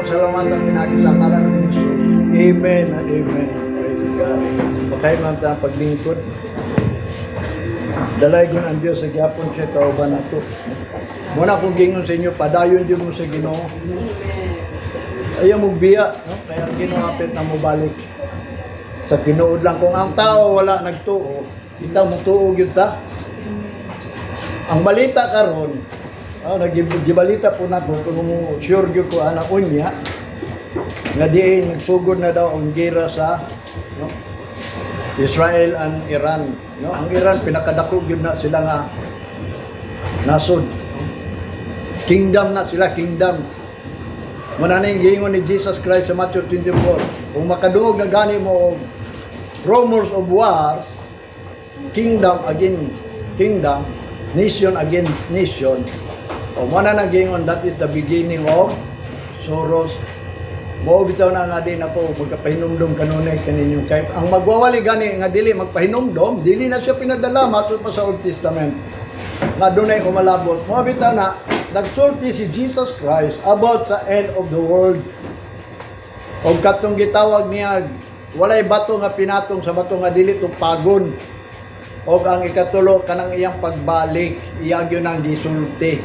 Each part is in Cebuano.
Salamatan pinaagi sa ngalan ni Jesus. Amen and amen. Praise God. Makay man ta ang paglingkod. Dalaygon ang Diyos sa gyapon siya kauban nato. Muna kong gingon sa inyo, padayon gyud mo sa Ginoo. Ayaw mo biya, no? Kaya ang Ginoo hapit na mobalik. Sa tinuod lang, kung ang tao wala nagtuo, kita mo tuo gyud ta. Ang balita karon, nagibalita po nako kung mo sure gyud ko ana unya nga diin nagsugod na daw ang gera sa, no, Israel and Iran, no? Ang Iran, pinakadako gyud na sila nga nasod. Kingdom na sila, kingdom. Muna na yung giingon ni Jesus Christ sa Matthew 24. Kung makadungog na gani mo og rumors of wars, kingdom against kingdom, nation against nation, o muna na giingon, that is the beginning of sorrows. Mao bitaw na nga din ako magkapahinumdom kanunay kaninyo. Kay ang magwawali gani nga dili magpahinumdom, dili na siya pinadala matud pa sa Old Testament. Nga dunay kumalabot. Mao bitaw na nagsulti si Jesus Christ about sa end of the world. Og katong gitawag niya, walay bato nga pinatong sa bato nga dili tupagon. Og ang ikatulo, kanang iyang pagbalik, iya gyud ang gisulti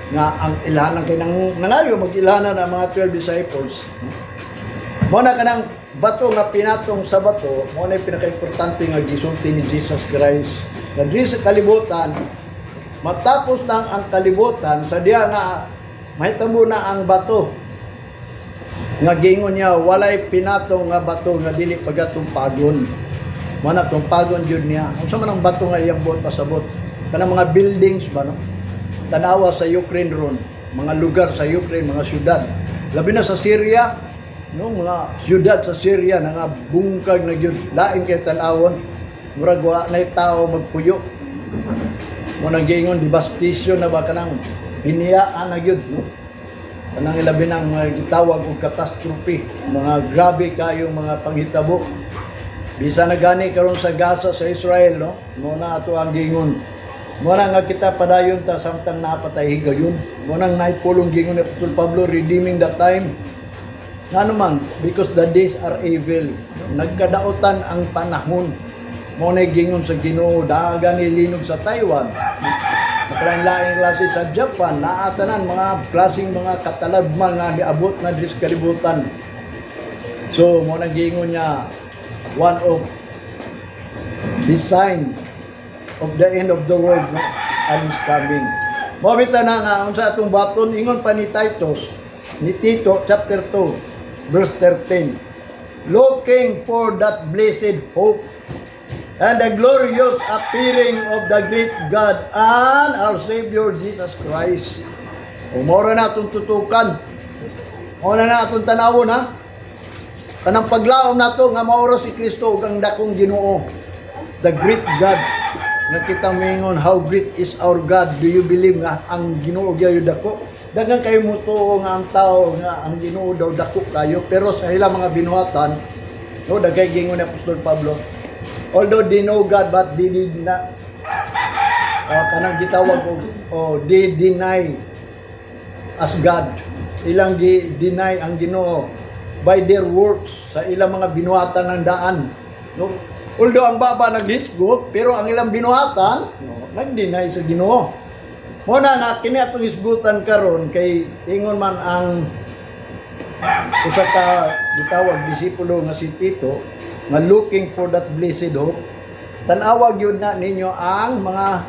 nga ang ilhanan kay nang nangayo mag-ilhanan ang mga 12 disciples. Mo na kanang bato nga pinatong sa bato, mo na yung pinaka-importante nga gisulti ni Jesus Christ. Nga diri sa kalibutan, matapos lang ang kalibutan sa diya nga mahitabo na ang bato nga giingon niya, walay pinatong nga bato nga dili pagatumpagon. Mo na tumpagon jud niya. Unsa man ang bato nga iyang buot pasabot? Kanang mga buildings ba, no? Tanawa sa Ukraine ron, mga lugar sa Ukraine, mga syudad. Labi na sa Syria, no, mga syudad sa Syria na nga bungkag na gyud, lain kay tan-awon. Murag wa nay tao magpuyo. Mo nang giingon devastation na ba, kanang biniyaan na gyud, no? Kanang ilabi nang mga gitawag og catastrophe, mga grabe kayong mga panghitabo. Bisa na gani karon sa Gaza, sa Israel, no? Mo na ato ang giingon. Mo na nga kita padayon ta samtang napatay higayon. Mo nang naipulong giingon ni Apostol Pablo, redeeming the time. Ngano man, because the days are evil. Nagkadautan ang panahon. Mo na gingon sa Ginoo, dagan ni linog sa Taiwan. Nakalain-laing klase sa Japan, naatanan mga klaseng mga katalagman nga niabot na diri sa kalibutan. So, mo na giingon niya, one of the sign of the end of the world, no, and is coming. Mo bitaw na nga unsa atong baton, ingon pa ni Titus, ni Tito chapter 2 verse 13. Looking for that blessed hope and the glorious appearing of the great God and our Savior Jesus Christ. O mora na atong tutukan. Mao na na atong tanawon, ha. Kanang paglaom nato nga mauro si Kristo ug ang dakong Ginoo. The great God. Nga kita mingon, "How great is our God." Do you believe nga ang Ginoo gyud dako? Daghan kayo mutuo nga ang tao nga ang Ginoo daw dako kayo, pero sa ilang mga binuhatan, no, daghay gingon ni Apostol Pablo. Although they know God, but they did not kanang gitawag og oh, they deny as God. Ilang gi deny ang Ginoo by their works, sa ilang mga binuhatan ng daan. No? Although ang baba naghisgot, pero ang ilang binuhatan, no, nag-deny sa Ginoo. Mo na nga kini atong hisgutan karon kay ingon man ang usa ka gitawag disipulo nga si Tito nga looking for that blessed hope. Tan-awag yun na ninyo ang mga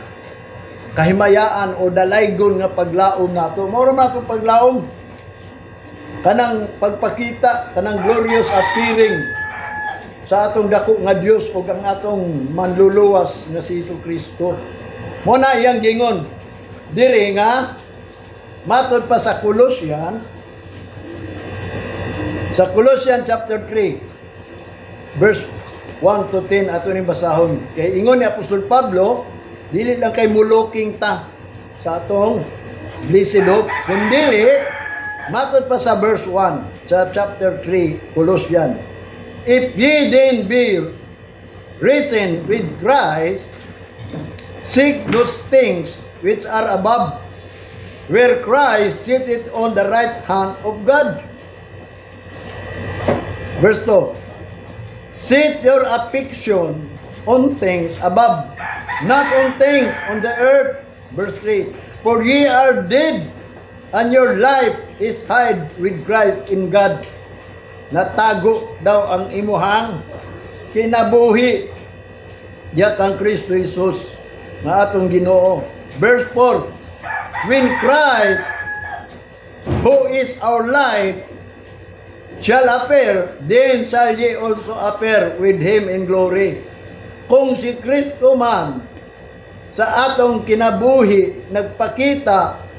kahimayaan o dalaygon nga paglaom nato. Mao ra man atong paglaom, kanang pagpakita, kanang glorious appearing sa atong dako nga Dios ug ang atong manluluwas nga si Hesus Kristo. Mo na iyang gingon diri nga matod pa sa Colossian chapter 3 verse 1 to 10, ato ning basahon. Kay ingon ni Apostol Pablo, dili lang kay mulooking ta sa atong blessed hope, kundi matod pa sa verse 1 sa chapter 3 Colossian, "If ye then be risen with Christ, seek those things which are above, where Christ sitteth on the right hand of God." Verse 2. Set your affection on things above, not on things on the earth. Verse 3. For ye are dead, and your life is hid with Christ in God. Natago daw ang imuhang kinabuhi diya kang Kristo Jesus nga atong Ginoo. Verse 4. When Christ, who is our life, shall appear, then shall ye also appear with him in glory. Kung si Kristo man sa atong kinabuhi nagpakita,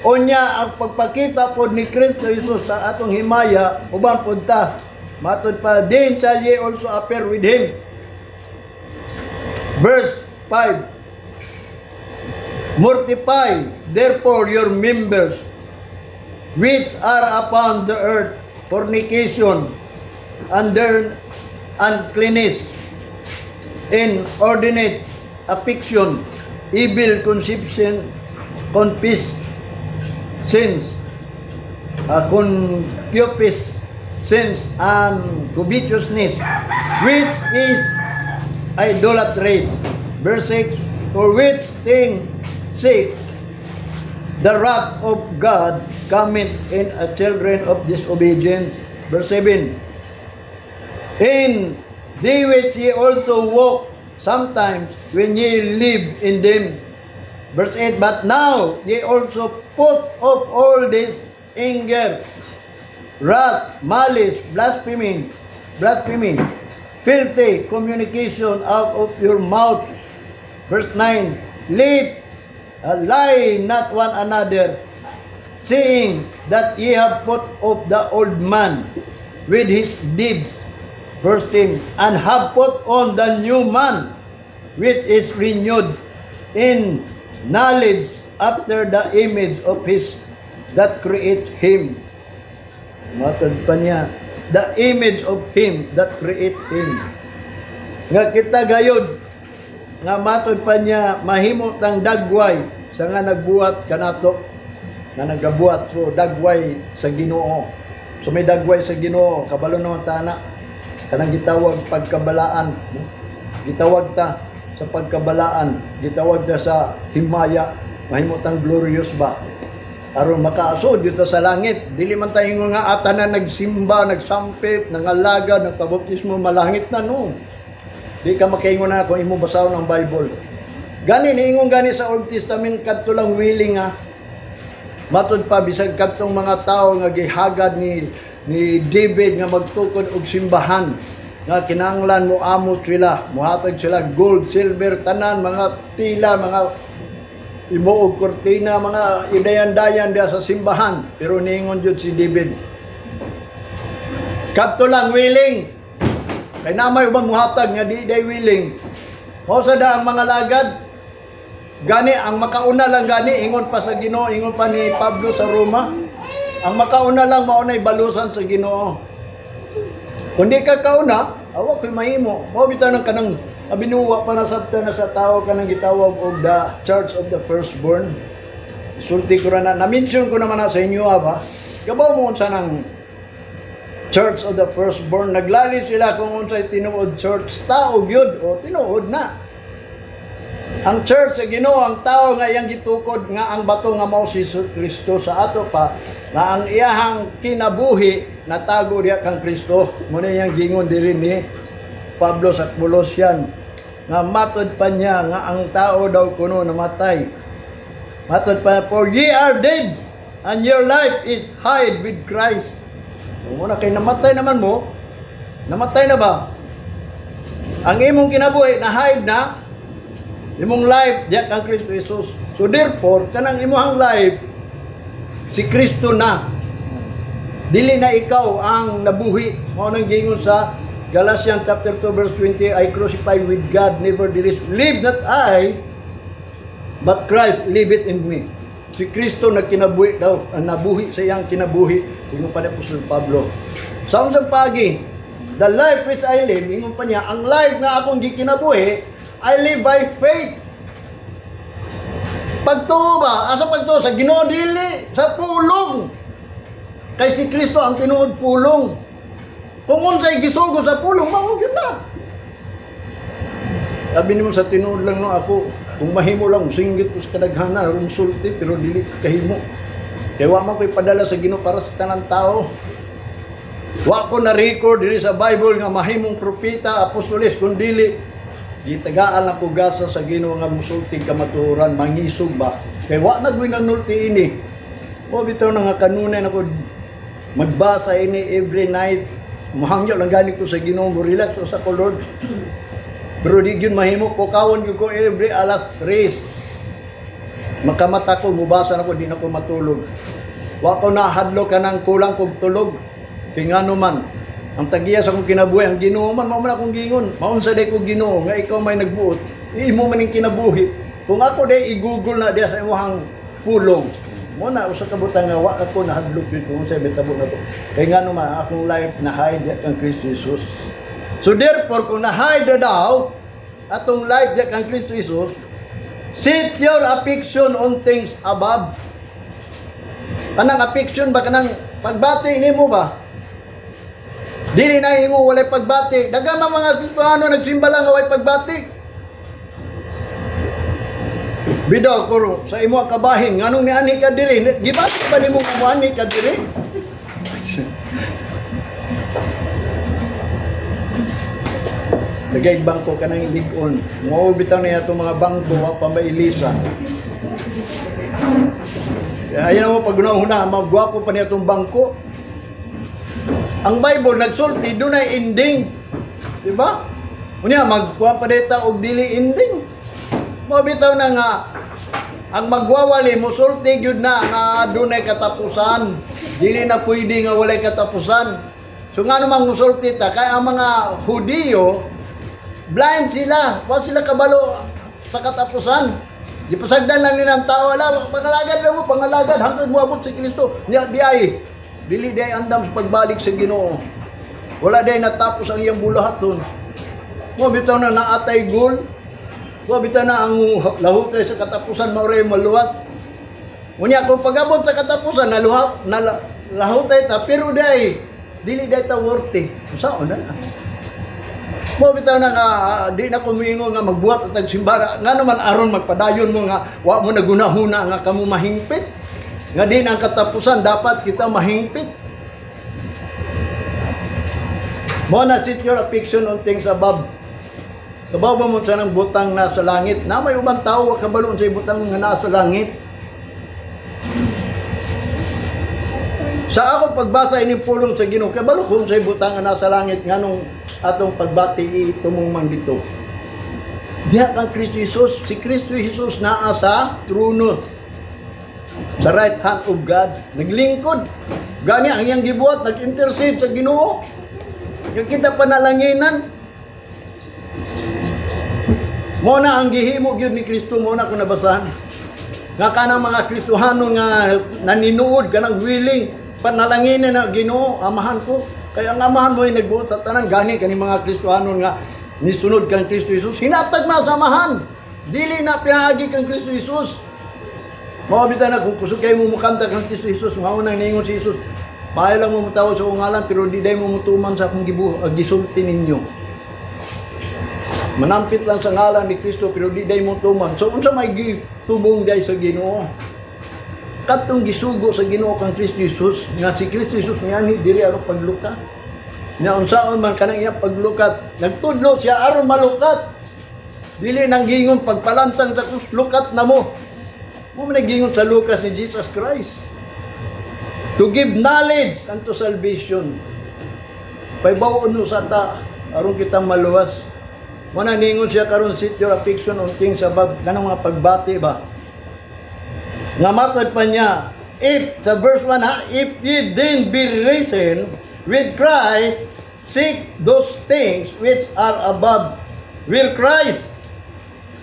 unya ang pagpakita pod ni Kristo Jesus sa atong himaya, uban pod ta. Matod pa, then shall ye also appear with him. Verse 5. Mortify therefore your members which are upon the earth: fornication, and their uncleanness, inordinate affection, evil conception, concupiscence, concupiscence, and covetousness, which is idolatry. Verse 6, for which thing sake the wrath of God cometh in a children of disobedience. Verse 7, in the which ye also walk sometimes when ye live in them. Verse 8, but now ye also put off all this: anger, wrath, malice, blasphemy, blasphemy, filthy communication out of your mouth. Verse 9, Let lie not one another, seeing that ye have put off the old man with his deeds. Verse 10, and have put on the new man, which is renewed in knowledge after the image of his that create him. Matod pa niya, the image of him that create him. Nga kita gayod, nga matod pa niya, mahimo tang dagway sa nga nagbuhat kanato, nga nagabuhat, so dagway sa Ginoo. So may dagway sa Ginoo, kabalo naman ta na kanang gitawag pagkabalaan, no? Gitawag ta sa pagkabalaan, gitawag ta sa himaya, mahimo tang glorious ba, aron makaasod dito sa langit. Dili man tayo nga ata na nagsimba, nagsampit, nangalaga, nagpabautismo, malangit na, no. Di ka makaingon na kung imo basahon ang Bible. Gani niingon gani sa Old Testament, kadto lang willing nga. Matud pa, bisag kadtong mga tao nga gihagad ni David nga magtukod og simbahan, nga kinahanglan mo amot sila, muhatag sila gold, silver, tanan, mga tila, mga imuog kortina, mga idayan-dayan diya sa simbahan. Pero niingon jud si David, kadto lang willing. Kay namay ubang muhatag nga di day willing. Mao sa da ang mga lagad. Gani ang makauna lang gani, ingon pa sa Ginoo, ingon pa ni Pablo sa Roma, ang makauna lang mao nay balusan sa Ginoo. Kung di ka kauna, awa ko'y mahimo. Mao bitaw ng kanang abinuwa pa na sabta na sa tao kanang gitawag og the Church of the Firstborn. Sulti ko ra na, na-mention ko naman na sa inyo ba? Kabaw mo unsa nang Church of the Firstborn? Naglali sila kung unsay tinuod church, tao gyud o tinuod na. Ang church sa Ginoo, ang tao nga iyang gitukod nga ang bato nga mao si Jesus Kristo, sa ato pa nga ang iyahang kinabuhi natago diya kang Kristo. Mao na iyang gingon diri ni Pablo sa Colossian nga matod pa niya nga ang tao daw kuno namatay. Matod pa, for ye are dead and your life is hid with Christ. Kung muna kay namatay naman mo, namatay na ba? Ang imong kinabuhi na hide na imong life diya kang Kristo Jesus. So therefore, kanang imong life si Kristo na. Dili na ikaw ang nabuhi. Mao nang gingon sa Galatians chapter 2 verse 20, I crucify with God, nevertheless live not I, but Christ liveth in me. Si Kristo nagkinabuhi daw, ang nabuhi sa iyang kinabuhi, ingon pa ni Apostol Pablo. Sa unsang pagi, the life which I live, ingon pa niya, ang life nga akong gikinabuhi, I live by faith. Pagtuo ba? Asa pagtuo? Sa Ginoo, dili, sa pulong. Kay si Kristo ang tinuod pulong. Kung unsay gisugo sa pulong, mao gyud na. Sabi nimo, sa tinuod lang, no, ako, kung mahimo lang, singgit ko sa kadaghanan, aron sulti, pero dili kahimo. Kaya wa man ko'y padala sa Ginoo para sa tanang tao. Wa ko na record diri sa Bible nga mahimong propeta, apostoles, kun dili gitagaan lang ko gasa sa Ginoo nga musulti kamatuoran, mangisog ba. Kay wa na ko'y nanulti ini. Mo bitaw na nga kanunay na ko magbasa ini every night. Muhangyo lang gani ko sa Ginoo, mo relax ko sa ko, Lord. Pero di gyud mahimo, pukawon gyud ko every alas 3. Makamata ko, mubasa na ko, di na ko matulog. Wa ko nahadlo kanang kulang kog tulog. Kay ngano man, ang tagiya sa akong kinabuhi, ang Ginoo man, mao man akong gingon. Maunsa day ko, Ginoo, nga ikaw may nagbuot. Imo man ning kinabuhi. Kung ako day i-google na diya sa imong pulong, mo na usa ka butang nga wa ako nahadlok gyud kung unsay bitabo na to. Kay ngano man, akong life na hide diya kang Kristo Jesus. So therefore, kung na-hide na daw atong life diya kang Kristo Jesus, set your affection on things above. Kanang affection ba, kanang pagbati nimo ba? Dili na ingo walay pagbati. Daghan man mga Kristiyano nagsimba lang nga walay pagbati. Bidaw ko sa imo ang kabahin, nganong niani ka diri? Gibati ba nimo nga moani ka diri? Lagay bangko kanang lig-on. Mao bitaw niya itong mga bangko wa pa mailisa. Ayaw mo pag una, magwapo pa niya itong bangko. Ang Bible nagsulti dunay ending. Di ba? Unya magkuha pa dita og dili ending. Mao bitaw na nga ang magwawali musulti gyud na nga dunay katapusan. Dili na pwede nga walay katapusan. So nga naman musulti ta kay ang mga Hudiyo, blind sila, wa sila kabalo sa katapusan. Gipasagdan lang nila ang tao, ala, pangalagad lang mo, pangalagad, hangtod moabot si Kristo. Nya di ay, dili di ay andam sa pagbalik sa Ginoo. Wala di ay natapos ang iyang bulahaton. Mo bitaw na naatay goal. Mo bitaw na ang lahutay sa katapusan mao ray maluwas. Unya kung pag-abot sa katapusan naluha na lahutay ta, pero di ay dili di ta worthy. Unsaon na na? Mo bitaw na nga di na ko moingon nga magbuhat at tagsimba nga naman aron magpadayon mo nga wa mo nagunahuna nga kamo mahingpit. Nga di na ang katapusan, dapat kita mahingpit. Mo na set your affection on things above. Kabaw ba mo sa nang butang nasa langit? Na may ubang tao wa kabalo sa butang nga nasa langit. Sa ako pagbasa ining pulong sa Ginoo, kabalo ko sa butang nga nasa langit, nganong atong pagbati tumong man dito. Diha kang Kristo Jesus, si Kristo Jesus naa sa trono, sa right hand of God, naglingkod. Gani ang iyang gibuhat, nag-intercede sa Ginoo. Yung kita panalanginan. Mo na ang gihimo gyud ni Kristo, mo na kung nabasahan. Nga kanang mga Kristohano nga naninuod kanang willing panalanginin na Ginoo, amahan ko. Kaya ang amahan mo ay nagbuot sa tanan, gani kani mga Kristohano nga nisunod kang Kristo Jesus, hinatag na sa amahan. Dili na pinaagi kang Kristo Jesus. Mao bitaw na kung kusog kayo mo mukanta kang Kristo Jesus, mao nang ningon si Jesus. Maayo lang mo mutawag sa akong ngalan, pero di day mo mutuman sa akong gisulti ninyo. Manampit lang sa ngalan ni Kristo, pero di day mo tuman. So unsa may gitubong day sa Ginoo? Katong gisugo sa Ginoo kang Kristo Jesus, nga si Kristo Jesus niani diri aron paglukat. Nya unsaon man kanang iyang paglukat, nagtudlo siya aron malukat. Dili nang gingon pagpalansang sa krus, lukat na mo. Mo man gingon sa Lucas ni Jesus Christ. To give knowledge unto salvation. Paybaw no sa ta aron kita maluwas. Mo na ningon siya karon, set your affection on things above, kanang mga pagbati ba. Nga matod pa niya, if, sa verse 1 ha, if ye then be risen with Christ, seek those things which are above, where Christ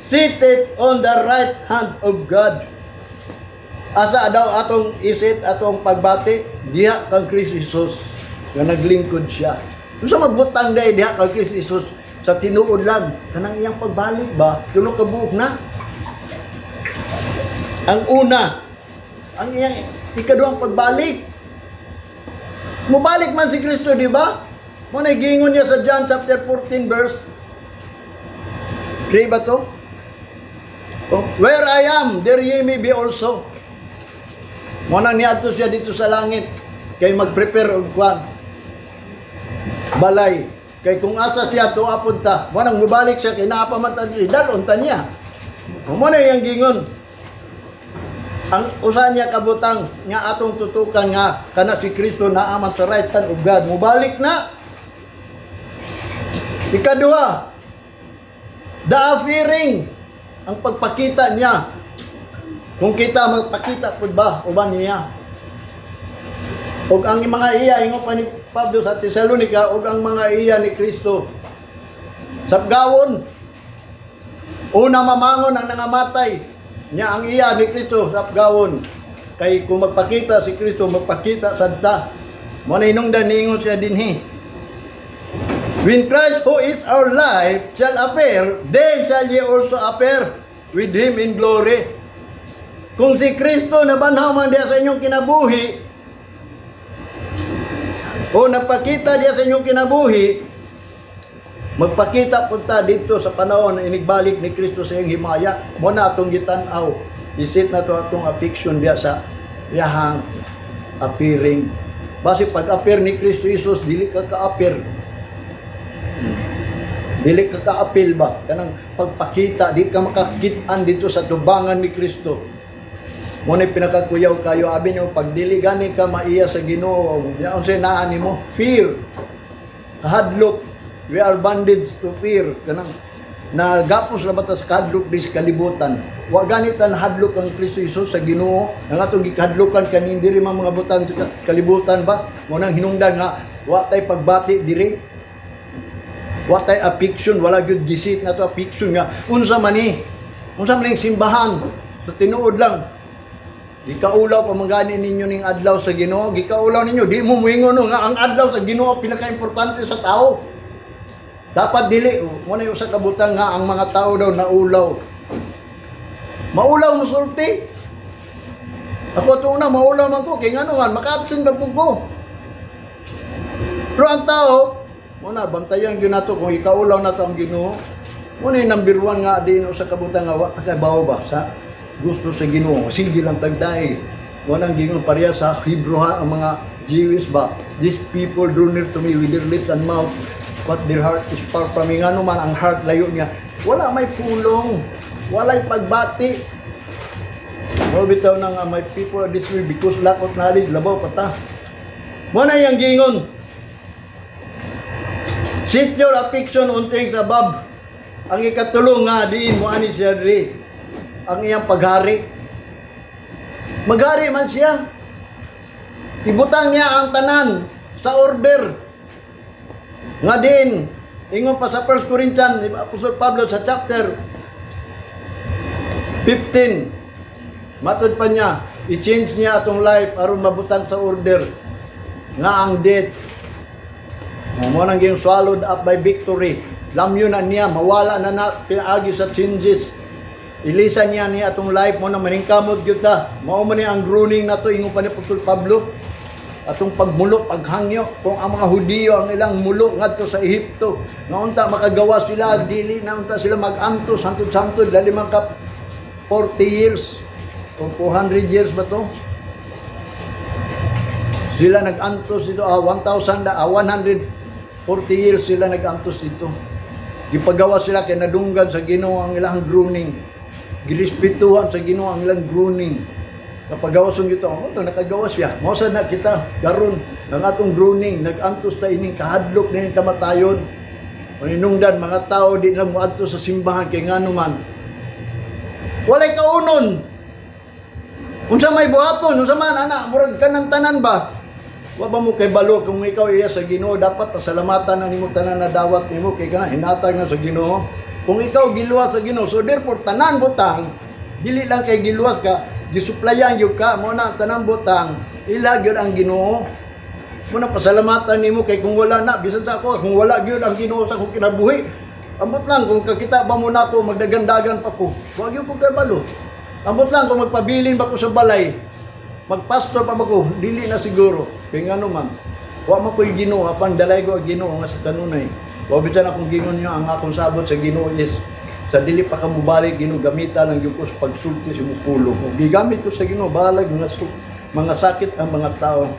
seated on the right hand of God. Asa daw atong isit, atong pagbati? Diha kang Kristo Jesus, nga naglingkod siya. So sa magbutang day diha kang Kristo Jesus, sa tinuod lang, kanang iyang pagbalik ba, tulo ka buok na. Ang una, ang iyang ikaduhang pagbalik. Mubalik man si Kristo, di ba? Mao na giingon niya sa John chapter 14 verse 3 ba to? Oh, "Where I am, there ye may be also." Mao na niadto siya dito sa langit kay mag-prepare og kwan, balay. Kay kung asa siya, tuwa punta. Mao nang mubalik siya kay naa pa man ta diri, dal-on ta niya. Mao na iyang gingon. Ang usa niya kabutang nga atong tutukan nga kana si Kristo naa man sa right hand of God. Mubalik na. Ikaduha, the appearing, ang pagpakita niya. Kung kita magpakita pud ba uban niya. Og ang mga iya, ingon pa ni Pablo sa Tesalonica, og ang mga iya ni Kristo sapgawon. Una mamangon ang nangamatay niya, ang iya ni Kristo sapgawon. Kay kung magpakita si Kristo, magpakita sad ta. Mao na hinungdan niingon siya dinhi. "When Christ, who is our life, shall appear, then shall ye also appear with him in glory." Kung si Kristo nabanhaw man diya sa inyong kinabuhi, o nagpakita diya sa inyong kinabuhi, magpakita punta dito sa panahon na inigbalik ni Kristo sa iyang himaya. Mao na atong gitan-aw. I-set na to atong affection diya sa iyahang appearing. Basi pag appear ni Kristo Jesus, dili ka ka-appear. Dili ka ka-appeal ba? Kanang pagpakita, di ka makakit-an dito sa tubangan ni Kristo. Mao na pinakakuyaw kayo, abi nyo, pag dili gani ka maiya sa Ginoo, unsay naa nimo? Fear. Kahadlok. We are bondage to fear. Kanang nagapos na ba ta sa kahadlok di sa kalibutan? Wa gani ta nahadlok ang Kristo Jesus sa Ginoo. Ang atong gikahadlokan kaning diri man mga butang sa kalibutan ba? Mao nang hinungdan nga wa tay pagbati diri. Wa tay affection, wala gyud gi-set na to affection nga unsa man ni? Unsa man ning simbahan? Sa tinuod lang, gikaulaw pa man gani ninyo ning adlaw sa Ginoo, gikaulaw ninyo, di mo muingon, no, nga ang adlaw sa Ginoo pinaka-importante sa tao. Dapat dili, mo na yung usa ka butang nga ang mga tao daw naulaw. Maulaw mo sulti. Ako to una, maulaw man ko kay ngano nga maka-absent ba pud ko. Pero ang tao, mo na bantayan gyud nato kung ikaulaw nato ang Ginoo. Mo na yung number one nga din usa ka butang nga wa ta kabaw ba sa gusto sa Ginoo. Sige lang tagday. Mo nang gingon pareha sa Hebrew ha, ang mga Jewish ba. "These people draw near to me with their lips and mouth, but their heart is far from me." Ngano man ang heart layo niya. Wala may pulong. Walay pagbati. Mo bitaw na nga, "My people are destroyed because lack of knowledge." Labaw pa ta. Mo na yang gingon. "Set your affection on things above." Ang ikatulo nga diin mo ani siya diri. Ang iyang paghari. Maghari man siya. Ibutang niya ang tanan sa order. Nga din, ingon pa sa 1 Corinthians, ni Apostol Pablo sa chapter 15, matod pa niya, i-change niya atong life aron mabutang sa order nga ang death mo nang ging swallowed up by victory. Lamyo na niya, mawala na na pinaagi sa changes. Ilisan niya ni atong life mo na maningkamot gyud ta. Mao man ni ang groaning nato, ingon pa ni Apostol Pablo. Atong pagmulo, paghangyo, kung ang mga Hudiyo ang ilang mulo ngadto sa Ehipto, nga unta makagawa sila, dili na unta sila mag-antos hantod-hantod dali man ka 40 years o 400 years ba to? Sila nag-antos dito, 1,000, 140 years sila nag-antos dito. Gipagawa sila kay nadunggan sa Ginoo ang ilang groaning. Girespetuhan sa Ginoo ang ilang groaning. Napagawas ang ito, mo to nakagawa siya. Mao sad na kita karon ang atong groaning, nag-antos ta ining kahadlok ning kamatayon. Maninungdan mga tao di na moadto sa simbahan kay ngano man walay kaunon. Unsa may buhaton, unsa man ana, murag kanang tanan ba? Wa ba mo kay balo kung ikaw iya sa Ginoo, dapat pasalamatan na nimo tanan na dawat nimo kay kana hinatag na sa Ginoo. Kung ikaw giluwas sa Ginoo, so therefore tanan butang, dili lang kay giluwas ka, gisuplayan gyud ka, mo na ang tanang butang, ila gyud ang Ginoo. Mo na pasalamatan nimo kay kung wala na bisan sa ako, kung wala gyud ang Ginoo sa akong kinabuhi, ambot lang kung kakita ba mo nako magdagandagan pa ko. Wa gyud ko kabalo. Ambot lang kung magpabilin ba ko sa balay, magpastor pa ba ko, dili na siguro. Kay ngano man, Wa man ko'y Ginoo, apan dalay ko ang Ginoo nga sa kanunay. Wa bisan akong gingon niyo, ang akong sabot sa Ginoo is sa dili pa ka mobalik, Ginoo, gamita lang gyud ko sa pagsulti sa imong pulong. Kung gigamit ko sa Ginoo, bahalag mga sakit ang mga tao.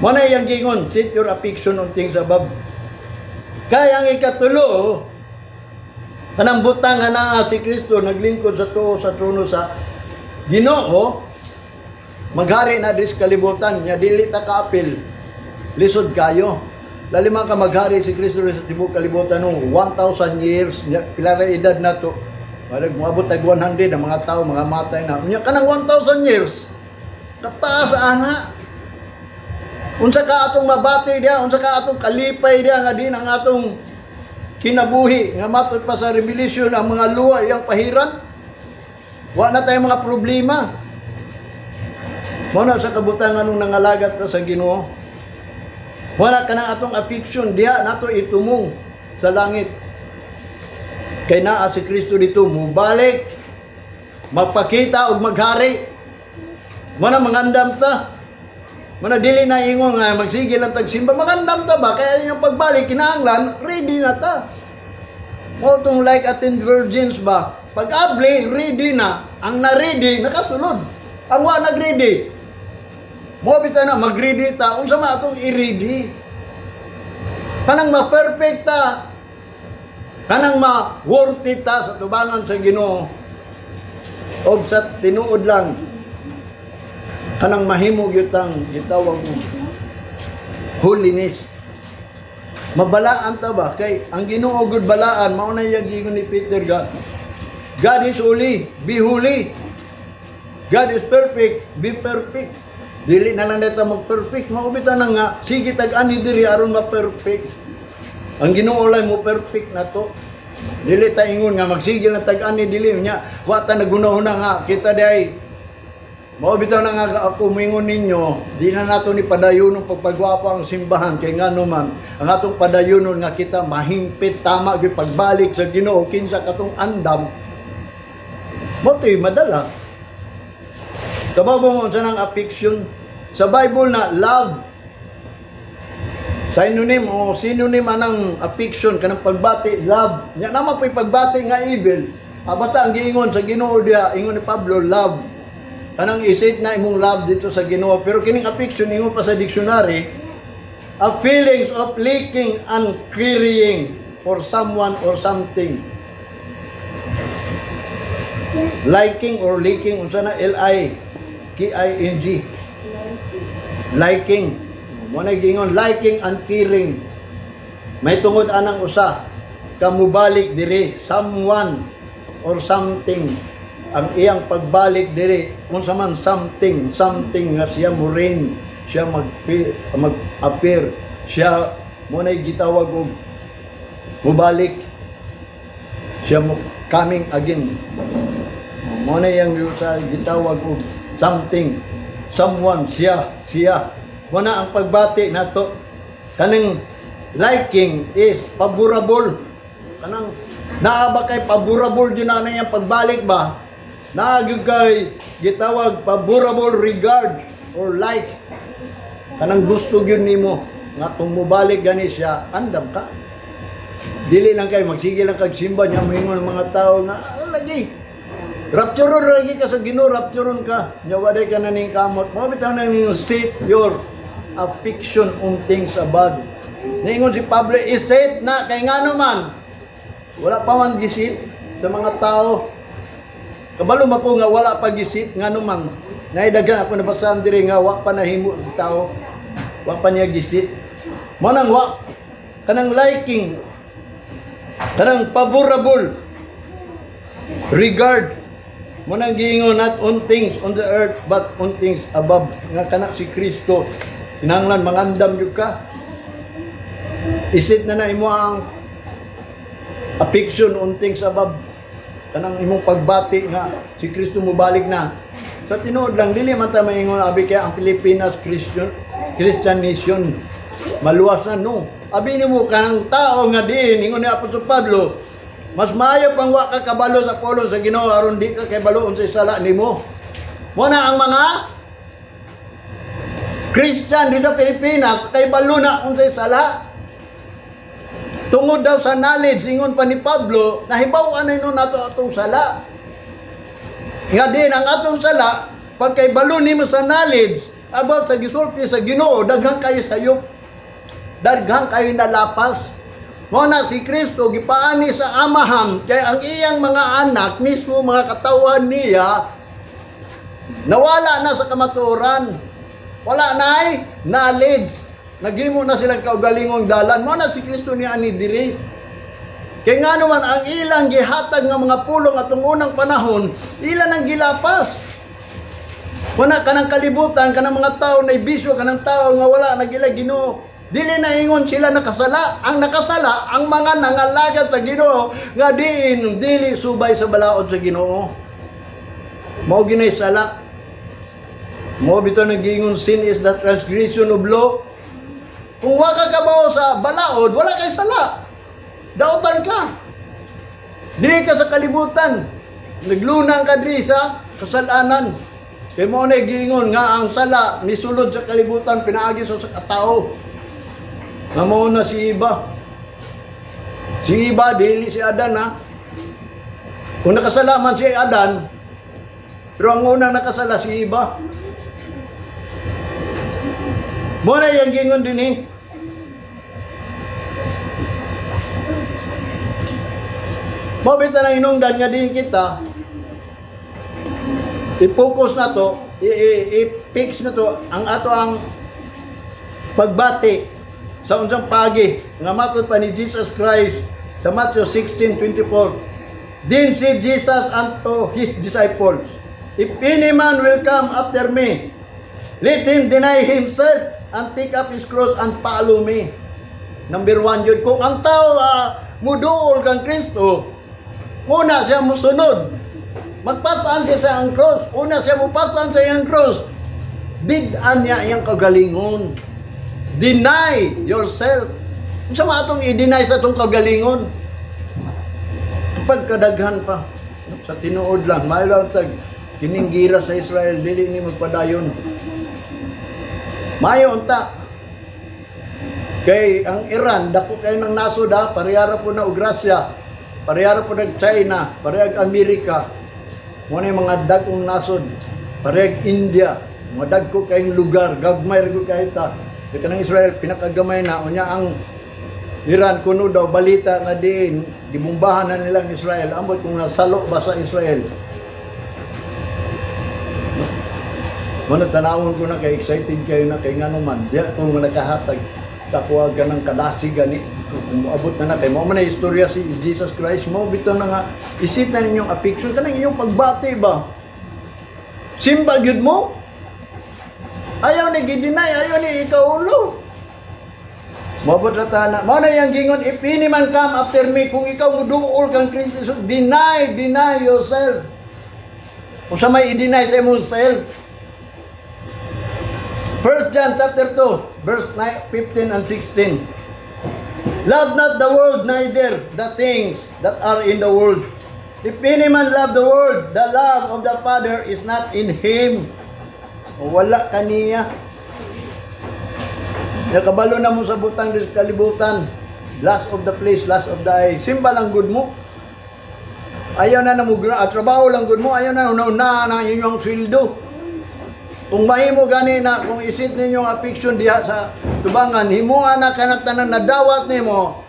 Mo na iyang gingon, "Set your affection on things above." Kaya ang ikatulo, kanang butang nga naa si Kristo naglingkod sa tuo sa trono sa Ginoo, maghari na diri sa kalibutan nya dili ta kaapil, lisod kayo. Lali man ka maghari si Kristo sa tibuok kalibutan no 1,000 years nya, pila ra edad nato? Malag moabot tag 100 ang mga tao, mga matay na. Nya kanang 1,000 years, kataas ana. Unsa ka atong mabati diya, unsa ka atong kalipay diya nga din ang atong kinabuhi nga matod pa sa Revelation, ang mga luha iyang pahiran. Wa na tayong mga problema. Mao na sa kabutang anong nangalagat ta sa Ginoo. Wala ka na atong affection diha nato itumong sa langit. Kay naa si Kristo dito mubalik, magpakita og maghari. Mao na mangandam ta. Mao na dili na ingon nga magsige lang tag simba, mangandam ta ba kaya yung pagbalik kinahanglan ready na ta. Mao tong like a 10 virgins ba? Pag abli, ready na. Ang na-ready, nakasulod. Ang wa nag-ready, mo bitaw na mag-ready ta. Unsa man atong i-ready? Kanang ma-perfect ta. Kanang ma-worthy ta sa tubangan sa Ginoo. Og sa tinuod lang, kanang mahimo gyud tang gitawag mo holiness. Mabalaan ta ba kay ang Ginoo gud balaan. Mao na iya giingon ni Peter ga, "God is holy, be holy. God is perfect, be perfect." Dili na lang neta mag-perfect. Mao bitaw na nga sige tag ani diri aron ma-perfect. Ang Ginoo lang mo perfect na to. Dili ta ingon nga magsige lang tag ani, dili nya wa ta nagunahuna nga kita diay. Mao bitaw na nga ako moingon ninyo, di na nato ni padayonon pagpagwapo ang simbahan kay ngano man ang atong padayonon nga kita mahimpit tama gyud pagbalik sa Ginoo, kinsa katong andam mo to'y madala. Kabaw mo unsa nang affection sa Bible na love? Synonym o synonym anang affection, kanang pagbati, love. Nya naman po'y pagbati nga evil. Ah, basta ang giingon sa Ginoo diha, ingon ni Pablo, love. Kanang isit na imong love dito sa Ginoo. Pero kining affection, ingon pa sa dictionary, a feelings of liking and caring for someone or something. Liking or liking, unsa na, L I K I N G. Liking. Mo na giingon liking and caring. May tungod anang usa ka mubalik diri, someone or something, ang iyang pagbalik diri, unsa man something, something nga siya mo reign, siya mag appear, siya mo na gitawag og mubalik, siya mo coming again. Mo na iyang sa gitawag og something, someone, siya siya mo na ang pagbati nato. Kaning liking is favorable, kanang naa ba kay favorable yun na iyang pagbalik ba, naa gyud kay gitawag favorable regard or like, kanang gusto gyud nimo nga kung mobalik gani siya, andam ka. Dili lang kay magsige lang kag simba nya moingon ang mga tao nga, "Ah, lagi rapturon lagi ka sa Ginoo, rapturon ka." Nya waday ka na ning kamot. Mao bitaw na ninyo, set your affection on things above. Ningon si Pablo, iset na kay ngano man wala pa man gisit sa mga tao. Kabalo man ko nga wala pa gisit, ngano man naidaghan ako nabasahan diri nga wa pa nahimo ang tao. Wa pa niya gisit. Mo nang wa kanang liking, kanang favorable regard mo nang giingon, not on things on the earth but on things above, nga kana si Kristo kinahanglan mangandam gyud ka. Isit na na imo ang affection on things above, kanang imong pagbati nga si Kristo mobalik na. Sa tinuod lang, dili man ta maingon abi kay ang Pilipinas Christian Christian nation, maluwas na, no. Abi nimo kanang tao nga diin ingon ni Apostol Pablo, mas maayo pang wa ka kabalo sa pulong sa Ginoo aron di ka kabalo unsay sala nimo. Mo na ang mga Christian dito sa Pilipinas, kay balo na unsay sala. Tungod daw sa knowledge, ingon pa ni Pablo, nahibaw-an na hinuon nato atong sala. Nga din ang atong sala, pag kay balo nimo sa knowledge about sa gisulti sa Ginoo, daghan kayo sayop. Daghan kayo nalapas. Mao na si Kristo gipaani sa Amahan kay ang iyang mga anak mismo, mga katawan niya, nawala na sa kamatuoran. Wala na ay knowledge. Naghimo na silang kaugalingong dalan. Mao na si Kristo ni ani diri. Kay nga naman ang ilang gihatag nga mga pulong atong unang panahon, ila nang gilapas. Wala kanang kalibutan, kanang mga tao na bisyo, kanang tao nga wala nagila Ginoo. Dili na ingon sila nakasala. Ang nakasala, ang mga nangalagad sa Ginoo nga diin dili subay sa balaod sa Ginoo. Mao ginay sala. Mao bitaw nagingon, sin is the transgression of law. Kung wa ka kabaw sa balaod, wala kay sala. Dautan ka. Dili ka sa kalibutan. Naglunang ka diri sa kasalanan. Kay mao na giingon nga ang sala misulod sa kalibutan pinaagi sa katao. Nga mao na si Eva. Si Eva, dili si Adan ha. Kung nakasala man si Adan, pero ang unang nakasala si Eva. Mao na iyang giingon din eh. Mao bitaw na hinungdan nga din kita i-focus na to, i-fix na to ang ato ang pagbati sa unsang pagi nga matod pa ni Jesus Christ sa Matthew 16:24. Then said Jesus unto his disciples, "If any man will come after me, let him deny himself and take up his cross and follow me." Number one yun, kung ang tao muduol kang Kristo, una siya musunod. Magpasan siya sa iyang cross. Una siya mupasan sa iyang cross. Bid-an niya iyang kagalingon. Deny yourself. Unsa man atong i-deny sa atong kagalingon? Pagkadaghan pa. Sa tinuod lang, maayo lang tag kining gira sa Israel dili ni magpadayon. Maayo unta. Kay ang Iran dako kay ng nasod ha, parehara po na og Russia, parehara po nag China, parehag Amerika. Mo na yung mga dagkong nasod, parehag India, mga dagko kayong lugar, gagmay ra gyud kaayo ta. Kay kanang Israel pinakagamay na, unya ang Iran kuno daw balita nga diin gibombahan na nila ang Israel. Ambot kung nasalo ba sa Israel. Muna tanawon ko na kay excited kayo na kay ngano man. Diya ko nakahatag sa kuha ganang kadasi gani. Kung moabot na na kay mao man na istorya si Jesus Christ, mo bitaw na nga isit na ninyong affection kanang inyong pagbati ba. Simba gyud mo. Ayaw ni gi-deny, ayaw ni ikaulo. Moabot sa tana. Mao na iyang gingon, "If any man come after me," kung ikaw muduol kang Kristo, so deny, deny yourself. Usa may i-deny sa imong self? 1 John chapter 2, verse 9, 15 and 16. Love not the world, neither the things that are in the world. If any man love the world, the love of the Father is not in him. Wala kaniya. Nakabalo na mo sa butang sa kalibutan. Lust of the flesh, lust of the eye. Simba lang gud mo. Ayaw na na mo, trabaho lang gud mo, ayaw na na na, na inyong sweldo. Kung mahimo gani na, kung isit ninyo ang affection diha sa tubangan, himuha na kanang tanan nadawat nimo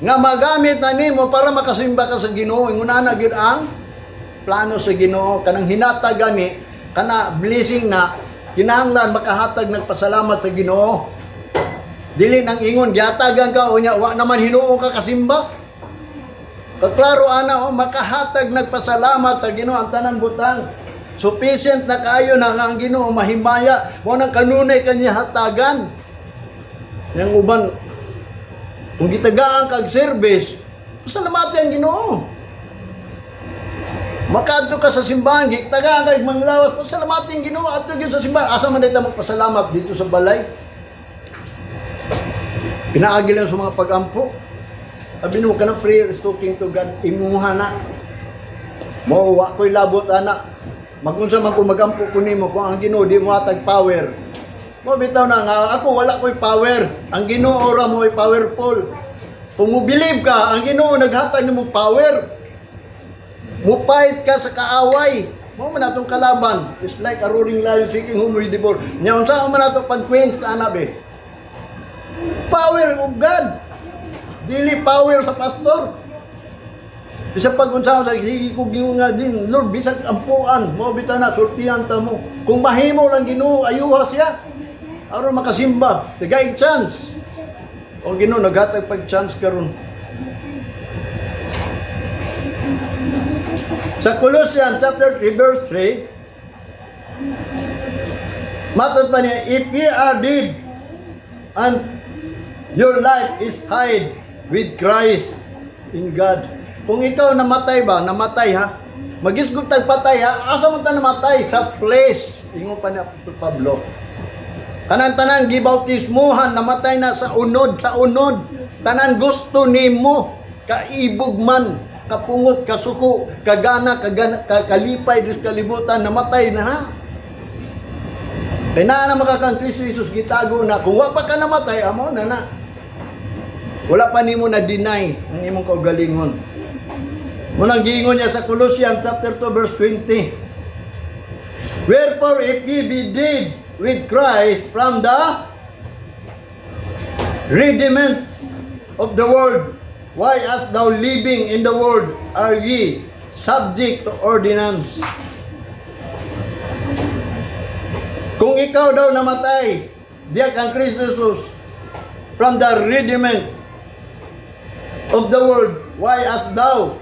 nga magamit na nimo para makasimba ka sa Ginoo. Ingon na gyud ang plano sa Ginoo kanang hinatag gani kana blessing na kinahanglan makahatag nagpasalamat sa Ginoo. Dili nang ingon gihatagan ka unya wa naman hinuon ka kasimba. Kaklaro ana oh, makahatag nagpasalamat sa Ginoo ang tanan butang. Sufficient na kaayo na nga ang Ginoo mahimaya mo nang kanunay kanya hatagan. Yang uban kung gitagaan kag service, pasalamati ang Ginoo. Makadto ka sa simbahan, gitagaan kag manglawas, pasalamati ang Ginoo adto gyud sa simbahan. Asa man dita magpasalamat dito sa balay? Pinaagi lang sa mga pagampo. Sabi mo ka ng prayer is talking to God, imuha na. Mo wa ko'y labot ana. Magunsa man ko magampo ko nimo kung ang Ginoo di mo hatag power. Mo bitaw na nga ako wala ko'y power. Ang Ginoo ra mo'y powerful. Kung mo believe ka, ang Ginoo naghatag nimo power. Mo fight ka sa kaaway. Mo man atong kalaban. It's like a roaring lion seeking whom we devour. Nya unsa man ato pag-quench ana be? Power of God. Dili power sa pastor. Bisa pag unsa sa sige ko gingon nga din, Lord, bisag ampuan, mo bitaw na sultihan ta mo. Kung mahimo lang Ginoo, ayuha siya. Aron makasimba, tagay chance. O Ginoo naghatag pag chance karon. Sa Colossians chapter 3 verse 3, matod pa niya, "If ye are dead and your life is hid with Christ in God." Kung ikaw namatay ba, namatay ha, magisgot tag patay ha, asa man ta namatay? Sa flesh. Ingon pa ni Apostol Pablo. Kanan tanan gibautismuhan, namatay na sa unod, sa unod. Tanan gusto nimo, kaibog man, kapungot, kasuko, kagana, kagana, kalipay sa kalibutan, namatay na ha. Kaya na makakang Kristo Jesus gitago na. Kung wa pa ka namatay, amo na na. Wala pa nimo na deny ang imong kaugalingon. Munang giingon niya sa Colossians chapter 2 verse 20. "Wherefore, if ye be dead with Christ from the rudiments of the world, why, as though living in the world, are ye subject to ordinance?" Kung ikaw daw namatay, diya kang Kristo Jesus, from the rudiment of the world, why, as thou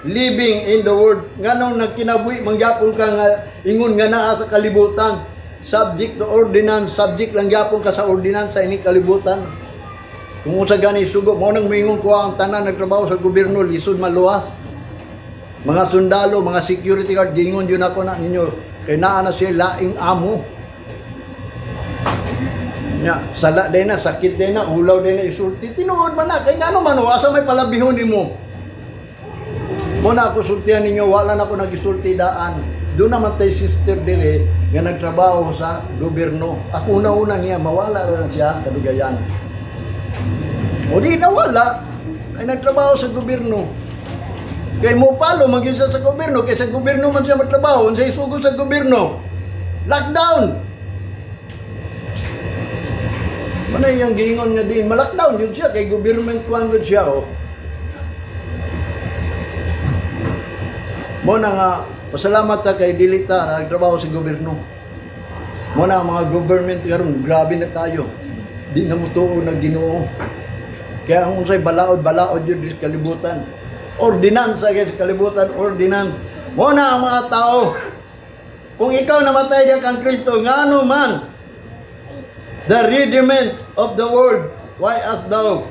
living in the world, nganong nagkinabuhi mangyapon ka nga ingon nga naa sa kalibutan, subject to ordinance, subject lang gyapon ka sa ordinance sa ining kalibutan. Kung unsa gani sugo mo nang moingon ko, ang tanan nagtrabaho sa gobyerno lisod maluwas. Mga sundalo, mga security guard, giingon yun ako na ninyo kay naa na siya laing amo. Nya, sala day na, sakit day na, ulaw day na isulti. Tinuod man na, kay ngano man, asa may palabihon nimo? Mo na ako sultihan ninyo, wala na ako nagisulti daan. Doon naman tay sister dire nga nagtrabaho sa gobyerno. Ako una-una niya, mawala ra siya kadugayan. O di nawala, ay nagtrabaho sa gobyerno. Kay mo palo magyud siya sa gobyerno, kay sa gobyerno man siya magtrabaho, unsay sugo sa gobyerno? Lockdown. Manay yung giingon nga din, ma-lockdown yun siya kay government kwan gud siya oh. Mo na nga pasalamat ta kay dili ta nagtrabaho sa gobyerno. Mo na ang mga government karon grabe na tayo. Di na mo tuo na Ginoo. Kaya ang unsay balaod balaod yun sa kalibutan. Ordinansa kay sa kalibutan, ordinance. Mo na ang mga tao. Kung ikaw namatay diya kang Kristo, ngano man the rudiment of the world, why, as thou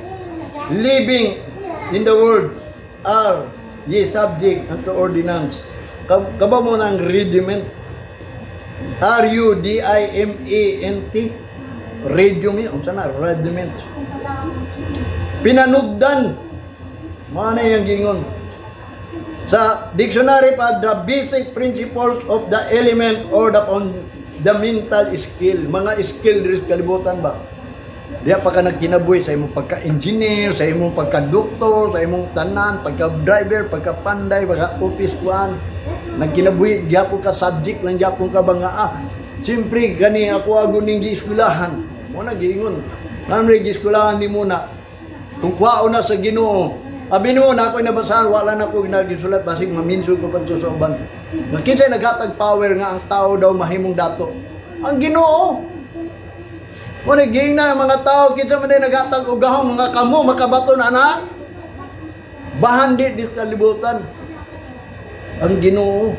living in the world, are ye subject unto ordinance? Kabaw mo ng rudiment? rudiment. Rudiment. Unsa na? Rudiment. Pinanugdan. Mga na yung gingon. Sa dictionary pa, the basic principles of the element or the fundamental skill. Mga skill diri sa kalibutan ba? Diya pa ka nagkinabuhi sa imong pagka-engineer, sa imong pagka-doktor, sa imong tanan, pagka-driver, pagka-panday, pagka-office kuan. Nagkinabuhi, gyapon ka subject lang gyapon ka ba nga siyempre gani ako ago ning gieskwelahan. Mo na giingon. Namre gieskwelahan ni muna. Kung kuwaon na sa Ginoo, abi nimo na ako nabasahan, wala na ko nagisulat basig maminso ko pa sa uban. Nga kinsay naghatag power nga ang tao daw mahimong dato? Ang Ginoo. Mo na giingnan ang mga tao, kinsa man day naghatag og gahom mga kamo makabaton ana? Bahan di kalibutan. Ang Ginoo.